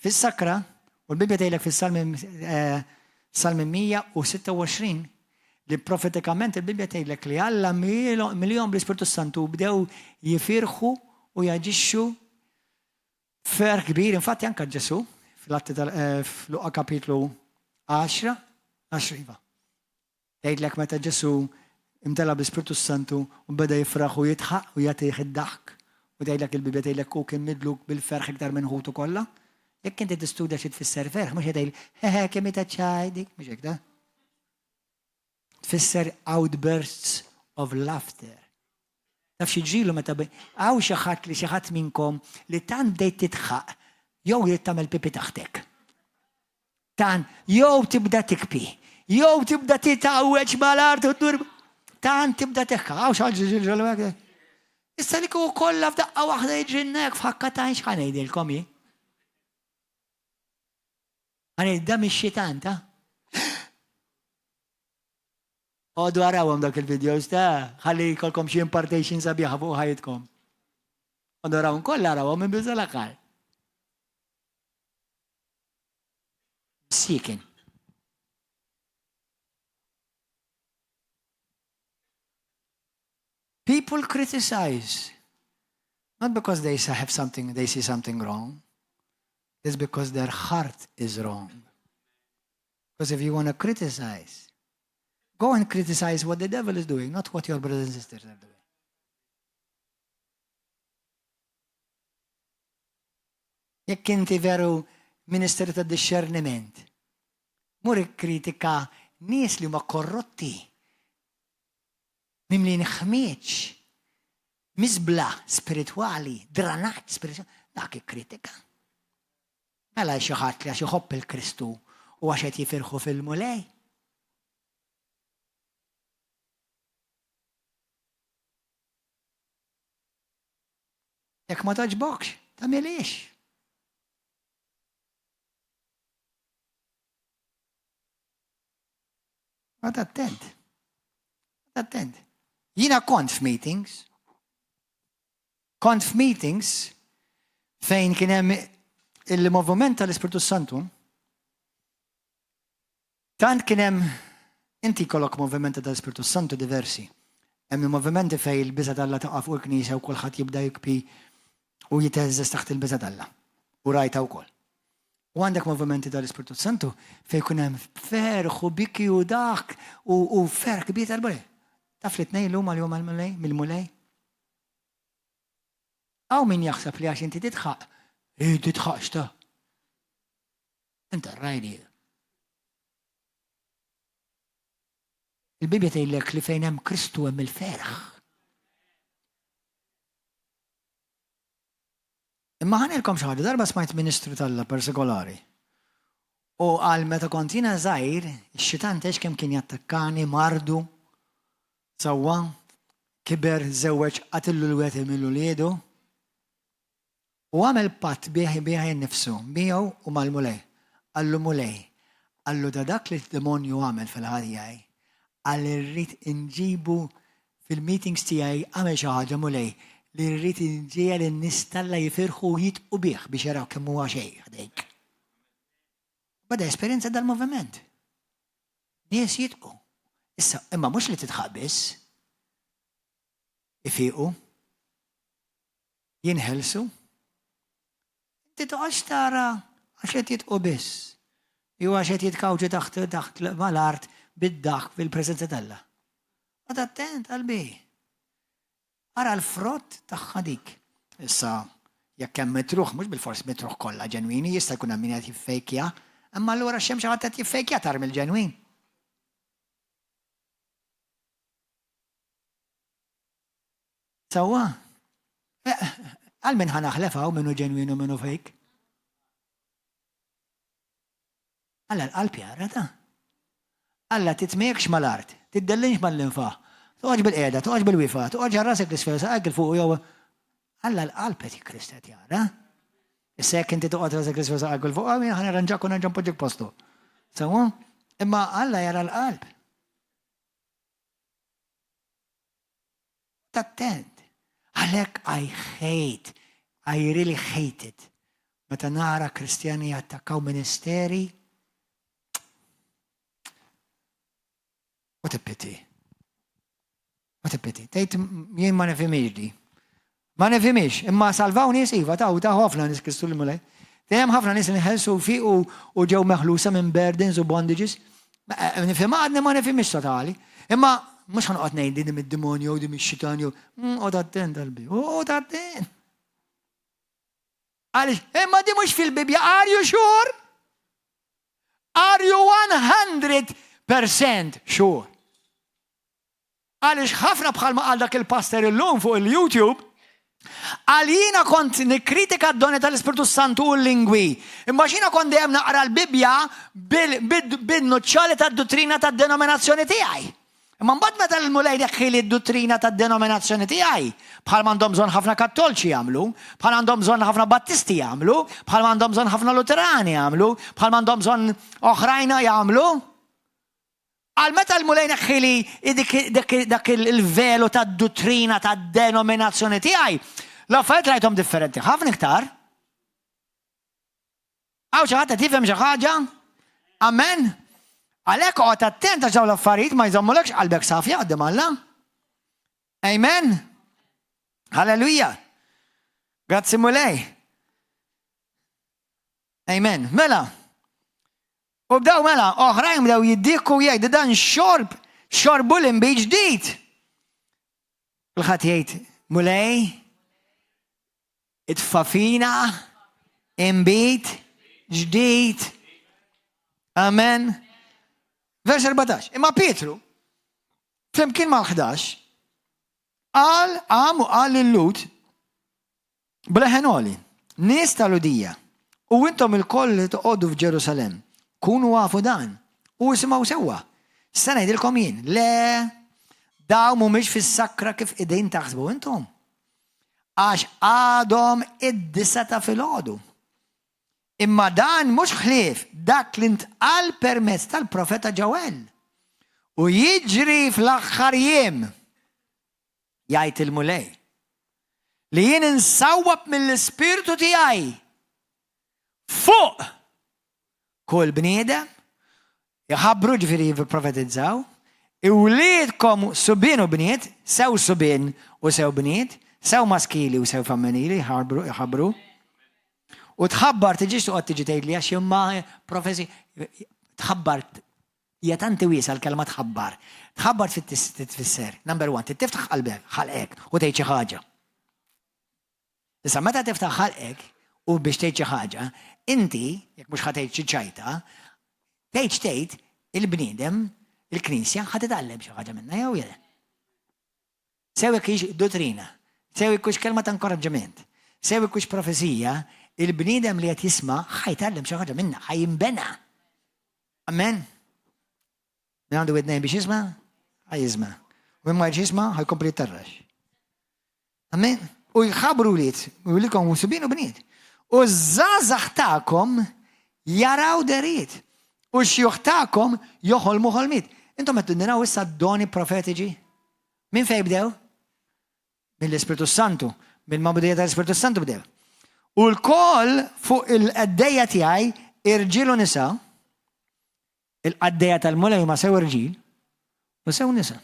fis-sakra u l-Bibbja tgħidlek fis-Salmi Salmi 126 Li profetikament il-Bibbja tgħidlek li Alla milihom bl-Ispirtu s-Santu u bdew jifirħu u jaġixxu b'ferħ kbir. Infatti anke Ġesù fl-Atti tal f'Luqa kapitlu 10, 10 iva. Tgħidlek meta Ġesù imtela bl-Ispirtu s-Santu u beda jifraħ u jidħaq u jagħtih id-daħk. U tgħidlek il-Bibbja tgħidlek hu kien midluk bil-ferħ iktar minn ħutu kollha. Jekk inti tistudja xi tfisser ferħ, mhux qed tgħid hehe kemm hi taċ-ċaj dik, mhux hekk ta'. Tfisser outbursts of laughter. Taf xi ġrilu meta hawn xi ħadd li xi ħadd minnkom li tant bdejt titħaq jew jrid tagħmel pipi taħtek. Tant jew tibda tikpi, jew tibda titgħawweġ mal-art u ddur. Tant tibda teħka, hawn xi ħaġa ġrilu hekk. Issa li kieku kollha f'daqqa waħda jiġrilna hekk f'ħakka t'għajn x'ħa ngħidilkom jien. Għan da mix-xitan ta' Għodu arawhom dak il-videos ta' ħalli jkollkom xi impartation sabiħa fuq ħajjitkom. Għodu arawhom kollha arawhom minn biża l-aħħar. Sikin. People criticize not because they have something, they see something wrong. It's because their heart is wrong. Because if you want to criticize, go and criticize what the devil is doing, not what your brothers and sisters are doing. Jekk inti veru ministeru ta' discerniment, mur ikkritika nies li huma korrotti mimlijin ħmieġ, miżbla spiritwali, dranaġġ spiritwali, dak ikkritika. Mela xi ħadd li għax iħobb il-Kristu u għax qed jifirħu fil-Mulej. Jekk ma togħġbokx, tagħmilhiex. Oqgħod attent. Attent. Jiena kont f'meetings. Kont f'meetings fejn kien hemm il-moviment tal-Ispirtu Santu. Tant kien hemm inti jkollok movimenti tal-Ispirtu Santu diversi. Hemm il-movimenti fejn il-biża' t'Alla taqa' fuq il-knisja u kulħadd jibda jibki u jiteżżeż taħt il-biża' t'Alla. U rajtha wkoll. U għandek movimenti tal-Ispirtu Santu fejn jkun hemm ferħ u biki u daħk u ferħ kbir tal-Mulej. Taf li tnejn huma li huma l-Mulej, mill-Mulej? Hawn min jaħseb li għax inti tidħaq, eh tidħaqx ta' Inta rajli. Il-Bibja tgħidlek li fejn hemm Kristu hemm il-ferħ. Imma ħa ngħidilkom xi ħaġa, darba smajt ministru t'Alla persekolari. U qal meta kont jiena żgħir, ix-xitan tgħidx kemm kien jattakkani, mardu, sewwa, kiber, żewweġ, qatillu l wieħed minn uliedu. U għamel patt bih bih innifsu, miegħu u mal-Mulej. Qallu Mulej, qallu da dak li d-demonju għamel fil-ħajja tiegħi, qal irrid inġibu Fil-meetings tiegħi agħmel xi ħaġa, Mulej, li rrid inġiegħel in-nies t'Alla jifirħu u jidqu bih biex jaraw kemm huwa xejn ħdejk. Beda jesperjenza dal-moviment. Nies jidqu. Issa, imma mhux li tidħaq biss. Ifiqu. Jinħelsu. Inti toqgħodx tara għax qed jidqu biss. Jew għax qed jitkawġu taħt taħt mal-art bid-daħk fil-preżenza t'Alla. Qgħod attent qalbi. Ara l-frott tagħha dik. Issa, jekk hemm mitruħ, mhux bilfors mitruħ kollha ġenwini, jista' jkun hemm min qed jiffejkja, imma allura x'hemm xi ħadd qed jiffejkja tar mill-ġenwin. Sewwa? Għal min ħa naħlef hawn min hu ġenwin u min hu fake? Alla l-qalb jara ta. Alla titmejekx mal-art, tiddellinx mal-linfa, toqgħodx bil-qiegħda, toqgħodx bil-wifa, toqgħodx għal rasek l-isfel, saqajk il fuq jew Alla l-qalb qed Krist qed jara. Issa jekk inti toqgħod rasek l-isfel saqajk il fuq, jien ħa nirranġak u nerġa' npoġġik postu. Sewwa? Imma Alla jara l-qalb. Attent. Għalhekk I hate, I really hate it. Meta nara Kristjani jattakkaw ministeri, What a pity. What a pity. Tgħid jien ma nifhimix di. Ma nifhimix, imma salvaw nies iva taw ta' ħafna nies Kristu l-Mulej. Dejjem ħafna nies inħelsu fi u ġew meħlusa minn burdens u bondages. Eh, nifhem għadni ma nifhimx totali. Imma mhux ħanqgħod ngħid din mid-demonju jew din mix-xitan jew mm, qgħod attent qalbi. Qgħod attent. Għaliex, imma di mhux fil-Bibja, are you sure? Are you 100% sure? Għaliex ħafna bħalma qal dak il-pastor illum fuq il-YouTube, qal jiena kont nikkritika d-doni tal-Ispirtu Santu u l-lingwi. Imma x'jiena kont dejjem naqra l-Bibbja bin-nuċċali tad-duttrina tad-denominazzjoni tiegħi. Imma mbagħad meta l-Mulej neħħieli d-duttrina tad-denominazzjoni tiegħi, bħal m'għandhom bżonn ħafna Kattolċi jagħmlu, bħal għandhom bżonn ħafna Battisti jagħmlu, bħal m'għandhom bżonn ħafna Luterani jagħmlu, bħal m'għandhom bżonn oħrajn jagħmlu, Għal meta l-Mulej neħħili dak il-velu tad-duttrina tad-denominazzjoni tiegħi, l-affarijiet rajthom differenti ħafna iktar. Hawn xi ħadd qed jifhem xi ħaġa? Amen. Għalhekk oqgħod attent għax dawn l-affarijiet ma jżommulekx qalbek safja qudiem Alla. Amen. Halleluja. Grazzi Mulej. Amen. Mela, U bdew mela, oħrajn bdew jiddieħku u jgħidu dan xorb, xorbu l-inbid ġdid. Kulħadd jgħid, Mulej, itfa' fina inbid ġdid. Amen. Vers 14. Imma Pietru, flimkien mal-11, qal qam u qal lil-Lhud B'leħen għoli, Nies ta' Lhudija, u intom ilkoll li toqogħdu f'Ġerusalemm, kunu afu dan, u isimgħu sewwa. Se ngħidilkom jien, le, dawn mhumiex fis-sakra kif qegħdin taħsbu intom, għax għadhom id-disgħa ta' filgħodu. Imma dan mhux ħlief dak li ntqal permezz tal-profeta Ġoel. U jiġri fl-aħħar jiem, jgħid il-Mulej, li jien insawwab mill-Ispirtu tiegħi fuq kull bniedem, jħabbru ġifieri jipprofetizzaw, uliedkom subien u bniet, sew subien u sew bniet, sew maskili u sew femminili, jħabbru. U tħabbar tiġix toqgħod tiġi tgħidli għax imma profezi tħabbar hija tant wiesgħa l-kelma tħabbar. Tħabbar tfisser, number one, tiftaħ qalbek, ħalqek u tgħid xi ħaġa. Issa meta tiftaħ ħalqek u biex tgħid xi ħaġa, inti, jekk mhux ħa tgħid xi ċajta, tgħid tgħid il-bniedem, il-Knisja ħa titgħallem xi ħaġa minnha jew le. Sew jekk hix dottrina, sew jekk hux kelma ta' inkoraġġiment, sew jekk hux profezija, il-bniedem li qed jisma' ħa jitgħallem xi ħaġa minnha, ħa jinbena. Amen. Min għandu widnejn biex jisma', ħa jisma'. U min ma jisma', ħa jkompli jtarrax. Amen. U jħabbru wlied, uliedkom u subien u bniet. U ż-żgħażagħ tagħkom jaraw dehriet. U x-xjuħ tagħkom joħolmu ħolmiet. Intom qed tindinaw issa doni profetiċi? Min fej bdew? Mill-Ispirtu Santu. Mill-magħmudija tal-Ispirtu Santu bdew. U lkoll fuq il-qaddejja tiegħi irġiel u nisa, il-qaddejja tal-Mulej ma sew irġiel u sew nisa.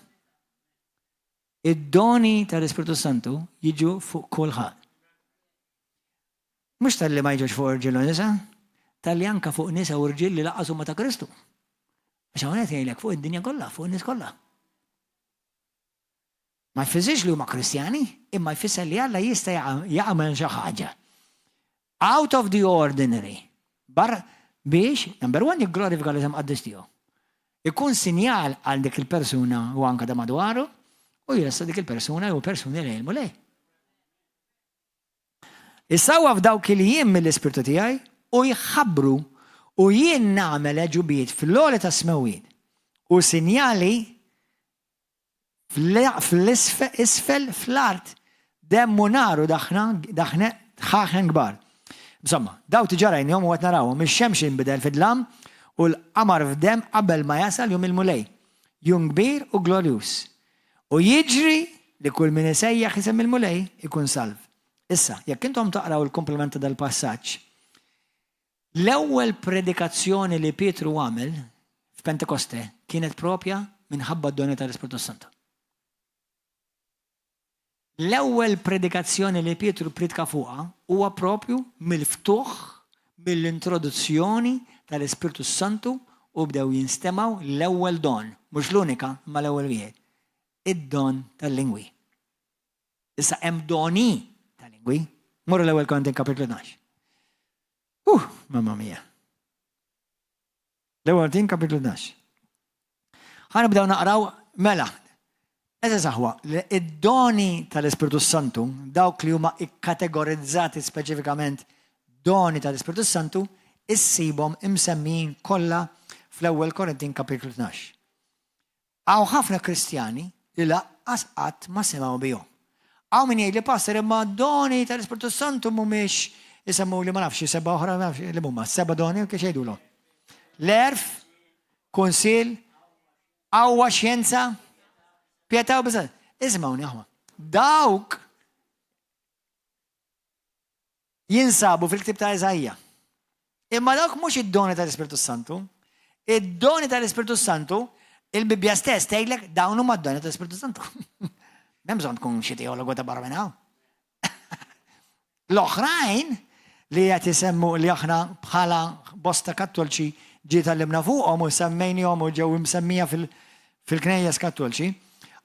Id-doni tal-Ispirtu Santu jiġu fuq kulħadd. Mhux talli ma jiġux fuq irġiel u nisa, talli anka fuq nisa u rġiel li lanqas huma ta' Kristu. Għax hawnhekk jgħidlek fuq id-dinja kollha, fuq in-nies kollha. Ma jfissirx li huma Kristjani, imma jfisser li Alla jista' jagħmel xi ħaġa. Out of the ordinary. Bar biex, number one, jigglorifika l-isem qaddis tiegħu. Ikun sinjal għal dik il-persuna u anka ta' madwaru u jressaq dik il-persuna jew persuni lejn il-Mulej. Insawwab f'dawk il-jiem mill-Ispirtu tiegħi u jħabbru u jien nagħmel għeġubijiet fl-għoli tas-smewwiet u sinjali fl-isfel fl-art demm u nar u daħna dħaħen kbar. Insomma, daw diġà rajnihom u qed narawhom, ix-xemx inbidel fid-dlam u l-qamar f'demm qabel ma jasal jum il-Mulej, jum kbir u glorjuż. U jiġri li kull min isejjaħ isem il-Mulej ikun salv. Issa, jekk intom taqraw il-komplement ta' dal-passaġġ, l-ewwel predikazzjoni li Pietru għamel f'Pentekoste kienet propja minħabba d-doni tal-Ispirtu Santu. L-ewwel predikazzjoni li Pietru pritka fuqha huwa propju mill-ftuħ, mill-introduzzjoni tal-Ispirtu Santu u bdew jinstemaw l-ewwel don, mhux l-unika, ma l-ewwel wieħed, id-don tal-lingwi. Issa hemm doni tal-lingwi. Morru l-ewwel Korintin kapitlu 12. Mamma mia. L-ewwel Korintin kapitlu 12. Ħa nibdew naqraw mela. Eża saħwa, id-doni tal-Ispirtu Santu, dawk li huma ikkategorizzati speċifikament doni tal-Ispirtu Santu, issibhom imsemmijin kollha fl-ewwel Korintin kapitlu 12. Hawn ħafna Kristjani li lanqas qatt ma semgħu bihom. Hawn min jgħid li pastor imma doni tal-Ispirtu Santu mhumiex isemmu li ma nafx seba' oħra ma nafx li huma seba' doni kif jgħidulhom. L-għerf, kunsil, qawwa xjenza, pietà u biża'. Ismgħuni aħwa. Dawk jinsabu fil-ktib ta' Iżaija. Imma dawk mhux id-doni tal-Ispirtu Santu. Id-doni tal-Ispirtu Santu, il-Bibbja stess tgħidlek dawn huma d-doni tal-Ispirtu Santu. M'hemm bżonn tkun xi teologu ta' barra minn hawn. L-oħrajn li qed isemmu li aħna bħala bosta kattolċi ġie tgħallimna fuqhom u semmejnihom u ġew imsemmija fil-knejjes kattolċi,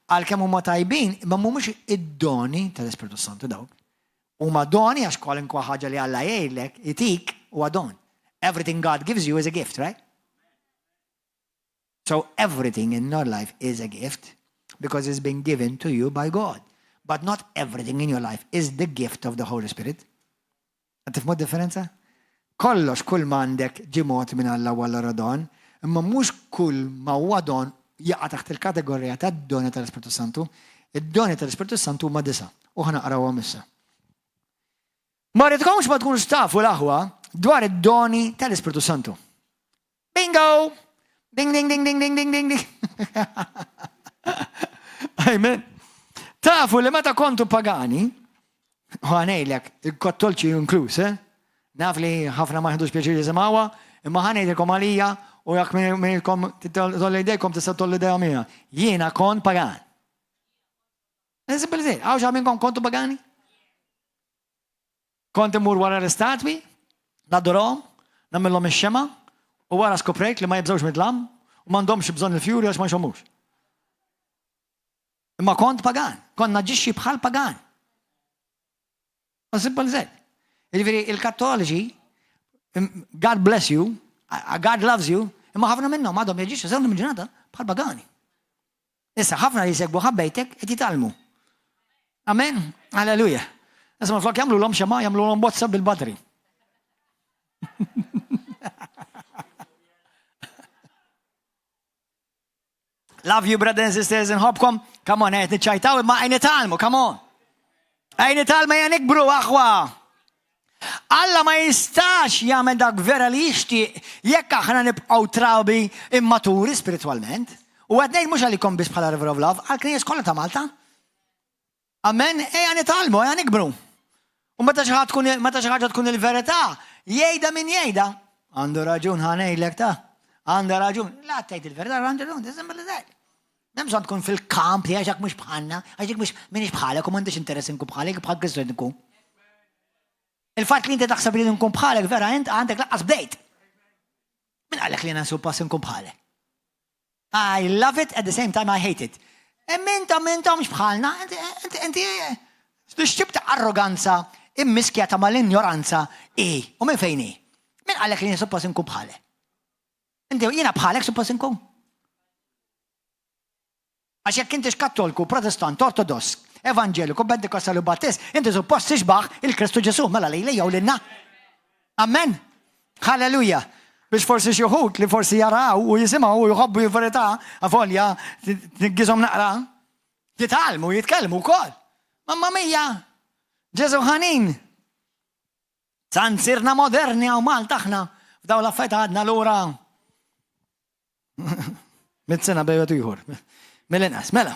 għalkemm huma tajbin, imma mhumiex id-doni tal-Ispirtu Santu dawk. Huma doni għax kwalunkwe ħaġa li Alla jgħidlek, itik, huwa don. Everything God gives you is a gift, right? So everything in your life is a gift because it's been given to you by God. But not everything in your life is the gift of the Holy Spirit. Tifhmu differenza? Kollox kull ma għandek ġie mogħti minn Alla u Alla don, imma mhux kull ma huwa don jaqa' taħt il-kategorija tad-doni tal-Ispirtu Santu. Id-doni tal-Ispirtu Santu huma disa' u ħa naqrawhom issa. Ma rridkomx ma tkunux tafu l-aħwa dwar id-doni tal-Ispirtu Santu. Bingo! Ding, ding, ding, ding, ding, ding, ding, ding. Amen. Tafu li meta kontu pagani, u ħanejlek, il-kattolċi inkluż, eh? Naf li ħafna ma jħdux pjaċir jisimgħuha, imma ħanejdilkom għalija u jekk minnkom tolli jdejkom tista' tolli idejhom jiena. Jiena kont pagan. Simple as Għaw minnkom kontu pagani? Kont immur wara l-istatwi, nadorhom, nagħmilhom ix-xema, u wara skoprejt li ma jibżgħux mid-dlam u m'għandhomx bżonn il-fjuri għax ma jxommux. Imma kont pagan, kont naġixxi bħal pagan. Simple as that. Jiġifieri il-Kattoliċi, God bless you, God loves you, imma ħafna minnhom għadhom jaġixxu sewni mill-ġurnata bħal pagani. Issa ħafna li jsegwu ħabbejtek qed jitgħallmu. Amen? Alleluja. Issa ma flok jagħmlu l-om xema jagħmlu l-om bozza bil-badri. Love you, brothers and sisters, nħobkom. Come on, għet nċajtaw, imma għajni talmu, come on. Għajni talmu għajni nikbru, aħwa. Alla ma jistax jagħmel dak vera li jixtieq jekk aħna nibqgħu trabi immaturi spiritwalment. U qed ngħid mhux għalikom biss bħala River of Love, għall-knejjes kollha ta' Malta. Amen, ejja nitgħallmu, ejja nikbru. U meta xi ħadd tkun meta xi ħaġa tkun il-verità, jgħidha min jgħidha. Għandu raġun ħa ngħidlek ta' għandha raġun. La tgħid il-verità, għandu raġun, tisimma li tgħid. Hemm bżonn tkun fil-kamp li għax mhux bħalna, għax mhux minix bħalek u m'għandix interess inkun bħalek, bħal Kristu nkun. Il-fatt li inti taħseb li nkun bħalek vera int għandek laqqas bdejt. Min qalek li jiena suppost nkun bħalek? I love it at the same time I hate it. Imma intom intom bħalna, inti x'tip ta' arroganza immiskjata mal-injoranza i u minn fejn hi? Min qalek li jien suppost inkun bħalek? Inti jiena bħalek suppost inkun? Għax jekk intix Kattolku, Protestant, Ortodoss, Evanġeliku, Pentekostali u Battist, inti suppost tixbaħ il-Kristu Ġesù, mela lili jew lilna. Amen. Halleluja. Biex forsi xi wħud li forsi jaraw u jisimgħu u jħobbu l-verità, avolja tniggizhom naqra, jitgħallmu jitkellmu wkoll. Mamma mia! Ġesù ħanin! Tant sirna moderni hawn Malta aħna f'dawn l-affarijiet għadna lura. Mit sena bejwet ieħor. Mill-inqas, mela.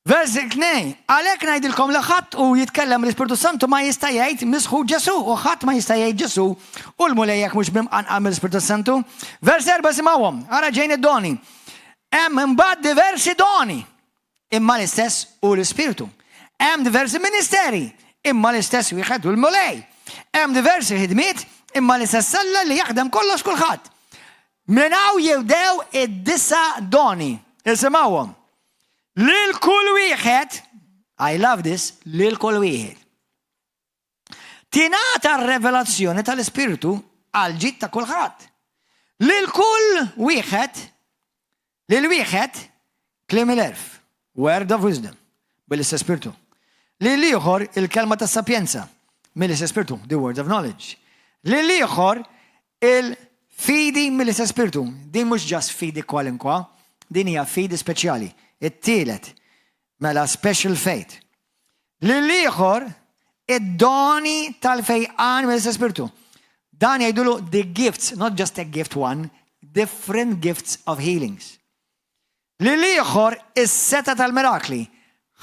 Vers 2, għalhekk ngħidilkom li ħadd u jitkellem l-Ispirtu Santu ma jista' jgħid misħu Ġesu u ħadd ma jista' jgħid Ġesu u l-Mulej jekk mhux bimqanqal mill-Ispirtu Santu. Vers 4 simgħuhom, ara ġejn id-doni. Hemm imbagħad diversi doni, imma l-istess hu l-Ispirtu. Hemm diversi ministeri, imma l-istess wieħed hu l-Mulej. Hemm diversi ħidmiet, imma l-istess Alla li jaħdem kollox kulħadd. Minn hawn jibdew id-disa' doni. Isimgħuhom. Lil kull wieħed, I love this, lil kull wieħed. Tingħata r-revelazzjoni tal-Ispirtu għal ġid ta' kulħadd. Lil kull wieħed, lil wieħed kliem il-għerf, word of wisdom, bil-istess Spirtu. Lil ieħor il-kelma tas-sapjenza, mill-istess Spirtu, the word of knowledge. Lil ieħor Il-fidi mill-istess Spirtu. Din mhux just fidi kwalinkwa, din hija fidi speċjali. It-tielet, mela special faith. Lil ieħor id-doni tal-fejqan mill-istess Spirtu. Dan jgħidulu the gifts, not just a gift one, different gifts of healings. Lil ieħor is-setgħa tal-mirakli.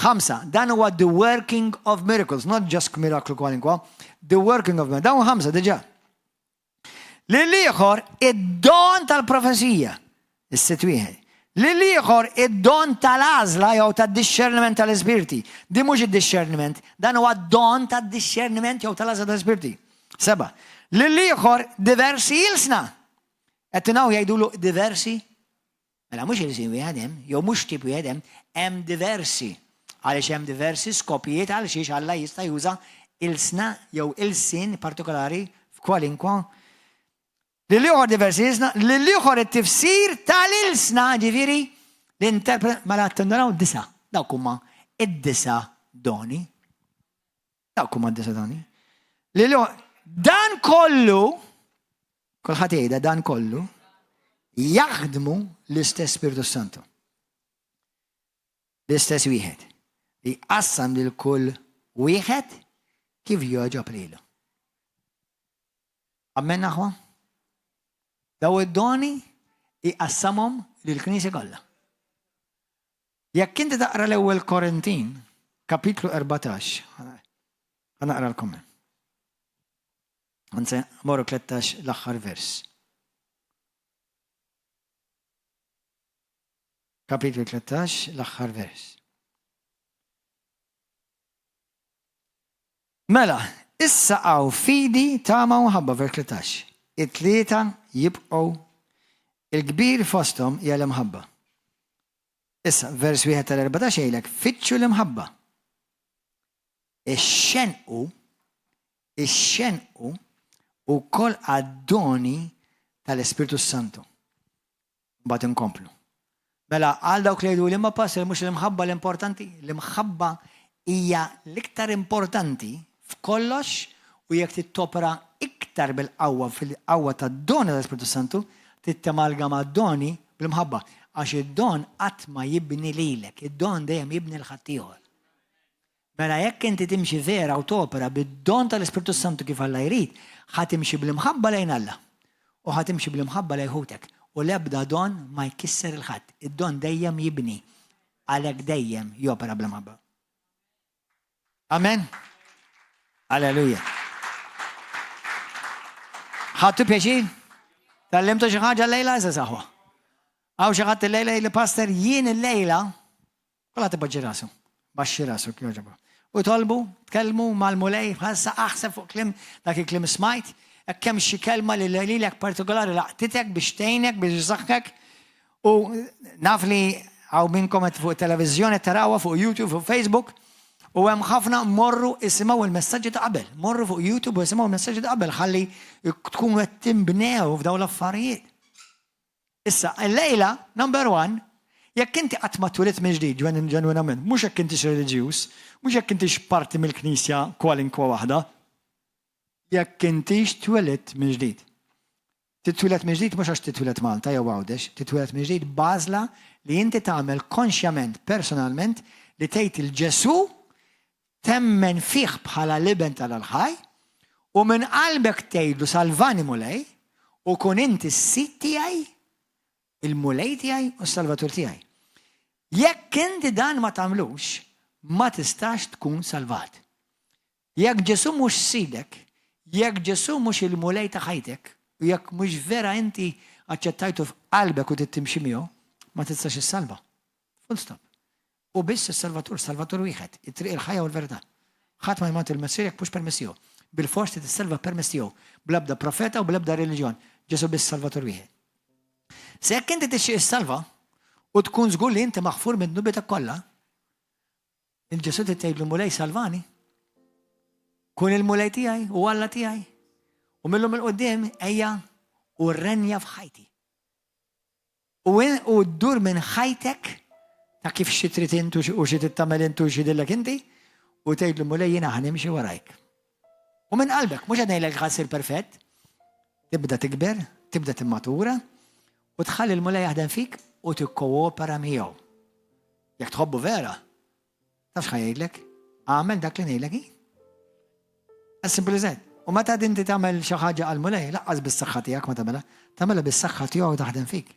Ħamsa, dan huwa the working of miracles, not just miraklu kwalinkwa, the working of miracles. Dawn ħamsa diġà. Lil ieħor id-don tal-profezija, is-sitt wieħed. Lil ieħor id-don tal-għażla jew tad-dixxerniment tal-ispirti. Din mhux id-dixxerniment, dan huwa don tad-dixxerniment jew tal-għażla tal-ispirti. Seba. Lil ieħor diversi ilsna. Qed tingħu jgħidulu diversi Mela mhux ilsien wieħed hemm, jew mhux tip wieħed hemm, hemm diversi. Għaliex hemm diversi skopijiet għal xiex Alla jista' juża ilsna jew ilsien partikolari f'kwalinkwa. Lil ieħor diversi ilsna, lil ieħor it-tifsir tal-ilsna, ġifieri l-interpret mela tindunaw disa. Dawk huma id-disa doni. Dawk huma d-disa doni. Lil dan kollu Kulħadd jgħidha dan kollu jaħdmu l-istess Spiritu Santu. L-istess wieħed. Li jqassam lil kull wieħed kif jogħġob lilu. Amen aħwa? Daw id-doni iqassamhom lill-Knisja kollha. Jekk inti taqra l-ewwel Korintin, kapitlu 14, ħa naqralkom. Anzi, morru 13 l-aħħar vers. Kapitlu 13, l-aħħar vers. Mela, issa hawn fidi, tama u mħabba, vers 13. It-tlieta jibqgħu il-kbir fosthom hija l-imħabba. Issa, vers wieħed tal-14 jgħidlek, fittxu l-imħabba. Ixxenqu, ixxenqu wkoll għad-doni tal-Ispirtu Santu. Mbagħad inkomplu. Mela, għal dawk li jgħidu li ma pastor mhux l-imħabba l-importanti, l-imħabba hija l-iktar importanti f'kollox u jekk trid topera iktar bil-qawwa fil-qawwa tad-doni tal-Ispirtu Santu, trid tamalgama d-doni bl-imħabba. Għax id-don qatt ma jibni lilek, id-don dejjem jibni 'l ħaddieħor. Mela jekk inti timxi vera u topera bid-don tal-Ispirtu s-Santu kif Alla jrid, ħa timxi bl-imħabba lejn Alla u ħa timxi bl-imħabba lejn ħutek. U l-ebda don ma jkisser 'il ħadd. Id-don dejjem jibni, għalhekk dejjem jopera bl-imħabba. Amen. Alleluja. Ħadtu pjaċir? Tallimtu xi ħaġa llejla eża saħwa. Hawn xi ħadd illejla jgħidli pastor jien illejla Kulħadd ipoġġi rasu. Baxxi rasu jogħġobok. U tolbu, tkellmu mal-Mulej, bħalissa aħseb fuq kliem dak il-kliem smajt, hekk hemm xi kelma li lilek partikolari laqtitek biex tgħinek, biex isaħħek. U naf li hawn minnkom qed fuq televiżjoni tarawha fuq YouTube, fuq Facebook, u hemm ħafna morru isimgħu il-messaġġi ta' qabel. Morru fuq YouTube u isimgħu il-messaġġi ta' qabel ħalli tkunu qed tinbnew f'dawn l-affarijiet. Issa, illejla, number one, jekk inti qatt ma twilidt mill-ġdid ġenwinament, mhux jekk intix reliġjuż, mhux jekk intix parti mill-knisja kwalinkwa waħda, jekk intix twilidt mill-ġdid. Titwieled mill-ġdid mhux għax titwieled Malta jew Għawdex, titwieled mill-ġdid b'għażla li inti tagħmel konxjament, personalment, li tgħid 'il Ġesù temmen fih bħala l-Iben tal ħaj, u minn qalbek tgħidlu salvani Mulej, u kun inti s-Sid tiegħi, il-Mulej tiegħi u s-Salvatur tiegħi. Jekk inti dan ma tagħmlux, ma tistax tkun salvat. Jekk Ġesù mhux Sidek, jekk Ġesù mhux il-Mulej ta' ħajtek, u jekk mhux vera inti aċċettajtu f'qalbek u trid timxi miegħu, ma tistax issalva. Full stop. Hu biss is-Salvatur, Salvatur wieħed, it-triq, il-ħajja u l-verità. Ħadd ma jmut il-Missier jekk mhux permezz tiegħu. Bilfors trid issalva permezz tiegħu, bl-ebda profeta u bl-ebda reliġjon. Ġesù biss Salvatur wieħed. Se jekk inti tixtieq issalva u tkun żgur li inti maħfur minn dnubietek kollha, il-Ġesù trid tgħidlu Mulej salvani. Kun il-Mulej tiegħi u Alla tiegħi. U millum il-qudiem ejja u renja f'ħajti. U ddur minn ħajtek ta' kif xi trid int u xi trid tagħmel int u xi jidhirlek inti, u tgħidlu Mulej jiena ħa nimxi warajk. U minn qalbek, mhux qed ngħidlek ħa ssir perfett, tibda tikber, tibda timmatura, u tħalli l-Mulej jaħdem fik u tikkoopera miegħu. Jekk tħobbu vera, Taf x'ħa jgħidlek? Agħmel dak li ngħidlek hi. As simple as that. U meta inti tagħmel xi ħaġa għal Mulej, laqqas bis-saħħa tiegħek ma tagħmilha, tagħmilha bis-saħħa tiegħu taħdem fik.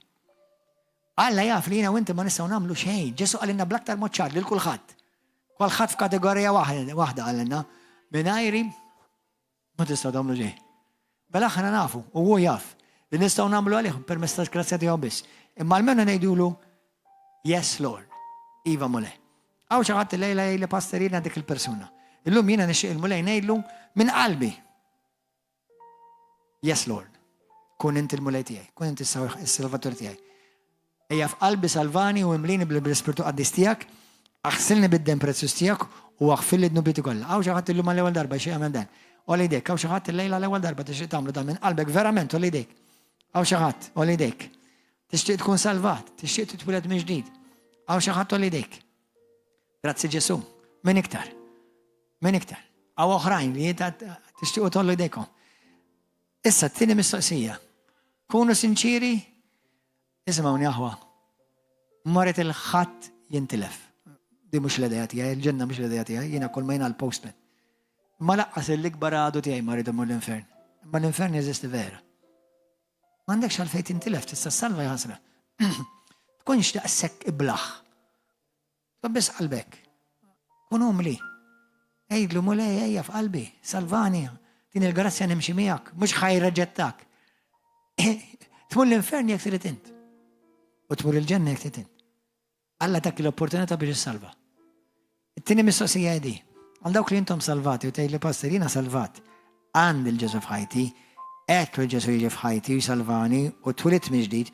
Alla jaf li jiena u inti ma nistgħu nagħmlu xejn. Ġesu qalilna bl-aktar mod ċar lil kulħadd. Kulħadd f'kategorija waħda qalilna, mingħajri Ma tistgħu tagħmlu xejn. Mela aħna nafu, u hu jaf, li nistgħu nagħmlu għalih permezz tal-grazzja tiegħu biss. Imma almenu ngħidulu Yes, Lord. Iva Mulej. Hawn xi ħadd illejla jgħidli pastor jiena dik il-persuna. Illum jiena nixtieq il-Mulej ngħidlu minn qalbi. Yes, Lord. Kun inti l-Mulej tiegħi, kun inti s-Salvatur tiegħi. Ejja f'qalbi salvani u imlini bl-Ispirtu Qaddis tiegħek, aħsilni bid-demm prezzjuż tiegħek u aħfirli dnubieti kollha. Hawn xi ħadd illum għall-ewwel darba jixtieq jagħmel dan. Għolli jdejk, hawn xi ħadd illejla l-ewwel darba tixtieq tagħmlu dan minn qalbek verament għolli jdejk. Hawn xi ħadd, għolli jdejk. Tixtieq tkun salvat, tixtieq titwieled minn ġdid. Hawn xi ħadd għolli jdejk. Grazzi Ġesu. Min iktar? Min iktar? Hawn oħrajn li tixtiequ tollu jdejkom. Issa t-tieni mistoqsija. Kunu sinċiri, isimgħuni aħwa. Ma rrid il-ħadd jintilef. Di mhux l-idea tiegħi, il-ġenna mhux l-idea tiegħi, jiena kull ma jiena l-postman. Ma laqqas l-ikbar għadu tiegħi ma rridu l-infern. Imma l-infern jeżisti vera. M'għandekx għalfejn tintilef, tista' ssalva jaħasra. Tkunx daqshekk iblaħ. Tobbiss qalbek. Kun umli. Għidlu Mulej ejja f'qalbi, salvani, din il-grazzja nimxi miegħek, mhux ħa jirreġettak. Tmur l-infern jekk trid int. U tmur il-ġenna jekk trid int. Alla tak l-opportunità biex issalva. It-tieni mistoqsija hi Għal dawk li intom salvati u tgħid li pastor jiena salvat, għandi l-Ġesu f'ħajti, għedt li Ġesu jiġi f'ħajti u jsalvani u twilidt mill-ġdid,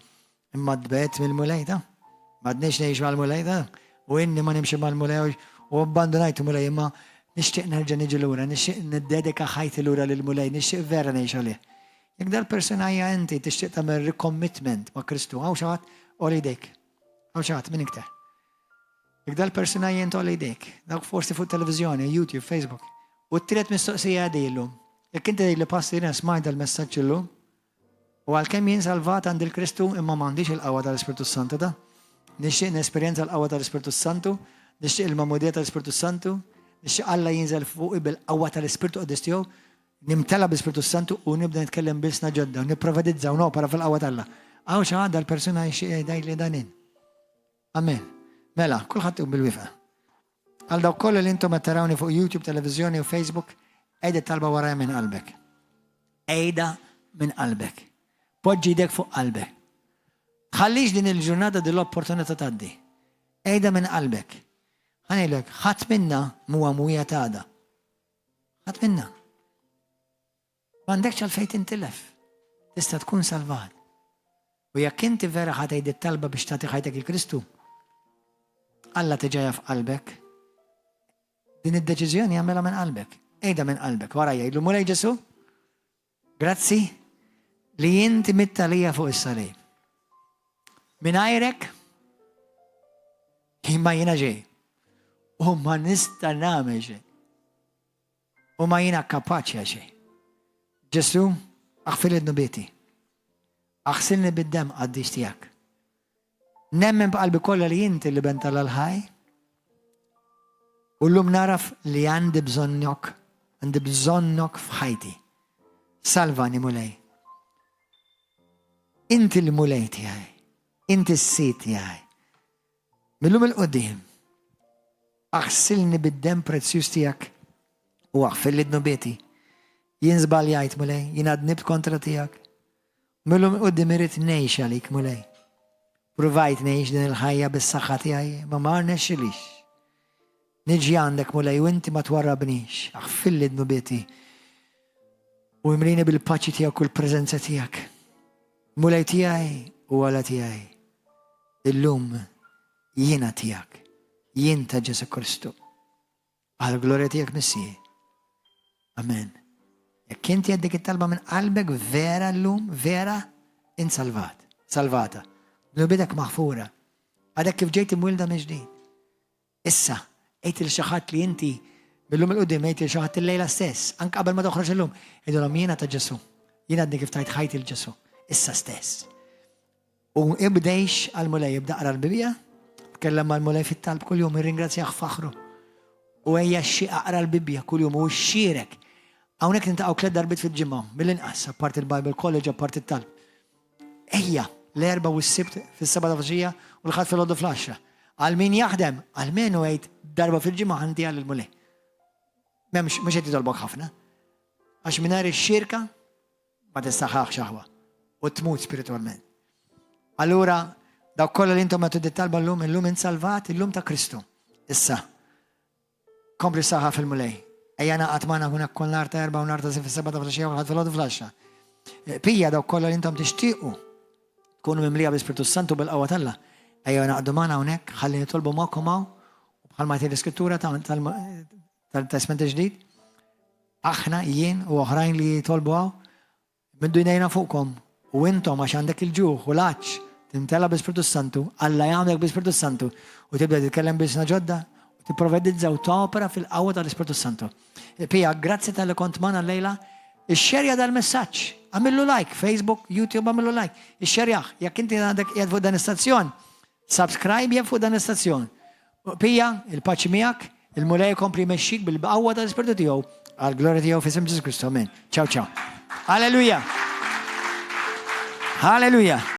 imma tbegħedt mill-Mulej ta. M'għadniex ngħix mal-Mulej ta. U inni ma nimxi mal-Mulej u abbandonajt Mulej imma nixtieq nerġa' niġi lura, nixtieq niddedika ħajti lura lill-Mulej, nixtieq vera ngħix għalih. Jekk dal-persuna hija inti tixtieq tagħmel recommitment ma' Kristu, hawn xi ħadd għoli jdejk. Hawn xi ħadd min iktar. Jekk dal-persuna jien tgħolli jdejk, dawk forsi fuq televizjoni, YouTube, Facebook. U t-tielet mistoqsija għadi llum. Jekk inti li pastor jiena smajt dal-messaġġ illum, u għalkemm jien salvat għand il-Kristu imma m'għandix il-qawwa tal-Ispirtu Santu ta' nixtieq nesperjenza l-qawwa tal-Ispirtu Santu, nixtieq il-magħmudija tal-Ispirtu Santu, nixtieq Alla jinżel fuqi bil-qawwa tal-Ispirtu Qaddis tiegħu, nimtela bl-Ispirtu Santu u nibda nitkellem b'ilsna ġodda, nipprofetizza u nopera fil-qawwa t'Alla. Hawn xi ħadd dal-persuna jixtieq jgħid li dan jien. Amen. Mela, kulħadd bil-wieqfa. Għal dawk kollha li intom qed tarawni fuq YouTube, televiżjoni u Facebook, għid it-talba warajja minn qalbek. Għidha minn qalbek. Poġġi jdek fuq qalbek. Tħallix din il-ġurnata din l-opportunità tgħaddi. Għidha minn qalbek. Ħa ngħidlek, ħadd minna m'huwa mwiegħed għada. Ħadd minna. M'għandekx għalfejn tintilef. Tista' tkun salvat. U jekk inti vera ħa tgħid it-talba biex tagħti ħajtek lil Kristu, Alla diġà jaf qalbek. Din id-deċiżjoni għamilha minn qalbek. Għidha minn qalbek. Wara jgħidlu Mulej Ġesu, grazzi li inti mitt għalija fuq is-salib. Mingħajrek ma jiena xejn. U ma nista' nagħmel xejn. U ma jiena kapaċi għal xejn. Ġesu, aħfirli dnubieti. Aħsilni bid-demm qaddis tiegħek. Nemmen b'qalbi kollha li inti l-Iben t'Alla l-ħaj. U llum naraf li għandi bżonnok, għandi bżonnok f'ħajti. Salvani Mulej. Inti l-Mulej tiegħi, inti s-Sid tiegħi. Millum 'il quddiem, aħsilni bid-demm prezzjuż tiegħek u aħfirli dnubieti. Jien żbaljajt, Mulej, jien dnibt kontra tiegħek. Millum 'il quddiem irrid ngħix għalik, Mulej. Provajt ngħix din il-ħajja bis-saħħa tiegħi, ma ma rnexxilix. Niġi għandek, Mulej, u inti ma twarrabnix, aħfirli dnubieti. U imlini bil-paċi tiegħek u l-preżenza tiegħek. Mulej tiegħi u Alla tiegħi. Illum jiena tiegħek, jien ta' Ġesu Kristu. Għal glorja tiegħek Missier. Amen. Jekk inti għedt dik it-talba minn qalbek vera llum, vera, int salvat, salvata. Dnubietek maħfura. Għadek kif ġejt imwielda mill-ġdid. Issa, għid lil xi ħadd li inti mil-lum 'il quddiem għid lil xi ħadd illejla stess, anke qabel ma toħroġ illum, għidilhom jiena ta' Ġesù. Jien għadni kif tajt ħajti lil Ġesù. Issa stess. U ibda għix għall-Mulej, ibda qra l-Bibbja, tkellem mal-Mulej fit-talb kuljum, irringrazzjah faħru. U ejja xi aqra l-Bibbja kuljum u xxierek. Hawnhekk niltaqgħu tliet darbiet fil-ġimgħa, mill-inqas, apparti il-Bible College, apparti it-talb. Ejja, l-Erbgħa u s-Sibt fis-sebgħa ta' filgħaxija u l-Ħadd filgħodu fl-għaxra. Għal min jaħdem, almenu għid darba fil-ġimgħa ħa ntiha lill-Mulej. M'hemmx, mhux qed jitolbok ħafna. Għax mingħajr ix-xirka ma tissaħħaħx aħwa u tmut spiritwalment. Allura, dawk kollha li intom għedtu dit-talba llum, illum int salvat, illum ta' Kristu. Issa, Kompli saħħa fil-Mulej. Ejja naqgħad magħna hawnhekk kull nhar ta' Erbgħa u nhar ta' Sibt fis-sebgħa ta' filgħaxija u l-Ħadd filgħodu fl-għaxra. Eh, pija dawk kollha li intom tixtiequ tkunu mimlija bl-Ispirtu Santu bil-qawwa t'Alla. Ejja naqdu magħna hawnhekk ħalli nitolbu magħkom hawn u bħalma tgħid l-Iskrittura tal-Testment il-Ġdid. Aħna jien u oħrajn li jitolbu hawn Nmiddu jdejna fuqkom, u intom għax għandek il-ġuħ u l-għatx timtela bl-Ispirtu s-Santu, Alla jagħmlek bl-Ispirtu s-Santu u tibda titkellem b'ilsna ġodda u tipprofetizza u topera fil-qawwa tal-Ispirtu s-Santu. Pija, grazzi talli kont magħna llejla. Ixxerja dal-messaġġ. Għamillu like, Facebook, YouTube, għamillu like. Ixxerjah. Jekk inti għandek qiegħed fuq dan is-stazzjon, subscribe fuq dan is-stazzjon. Pija, il-paċi miegħek, il-Mulej jkompli jmexxik bil-qawwa tal-Ispirtu tiegħu għall-glorja tiegħu f'isem Ġesù Kristu. Amen. Ciao ciao. Alleluja. Halleluja.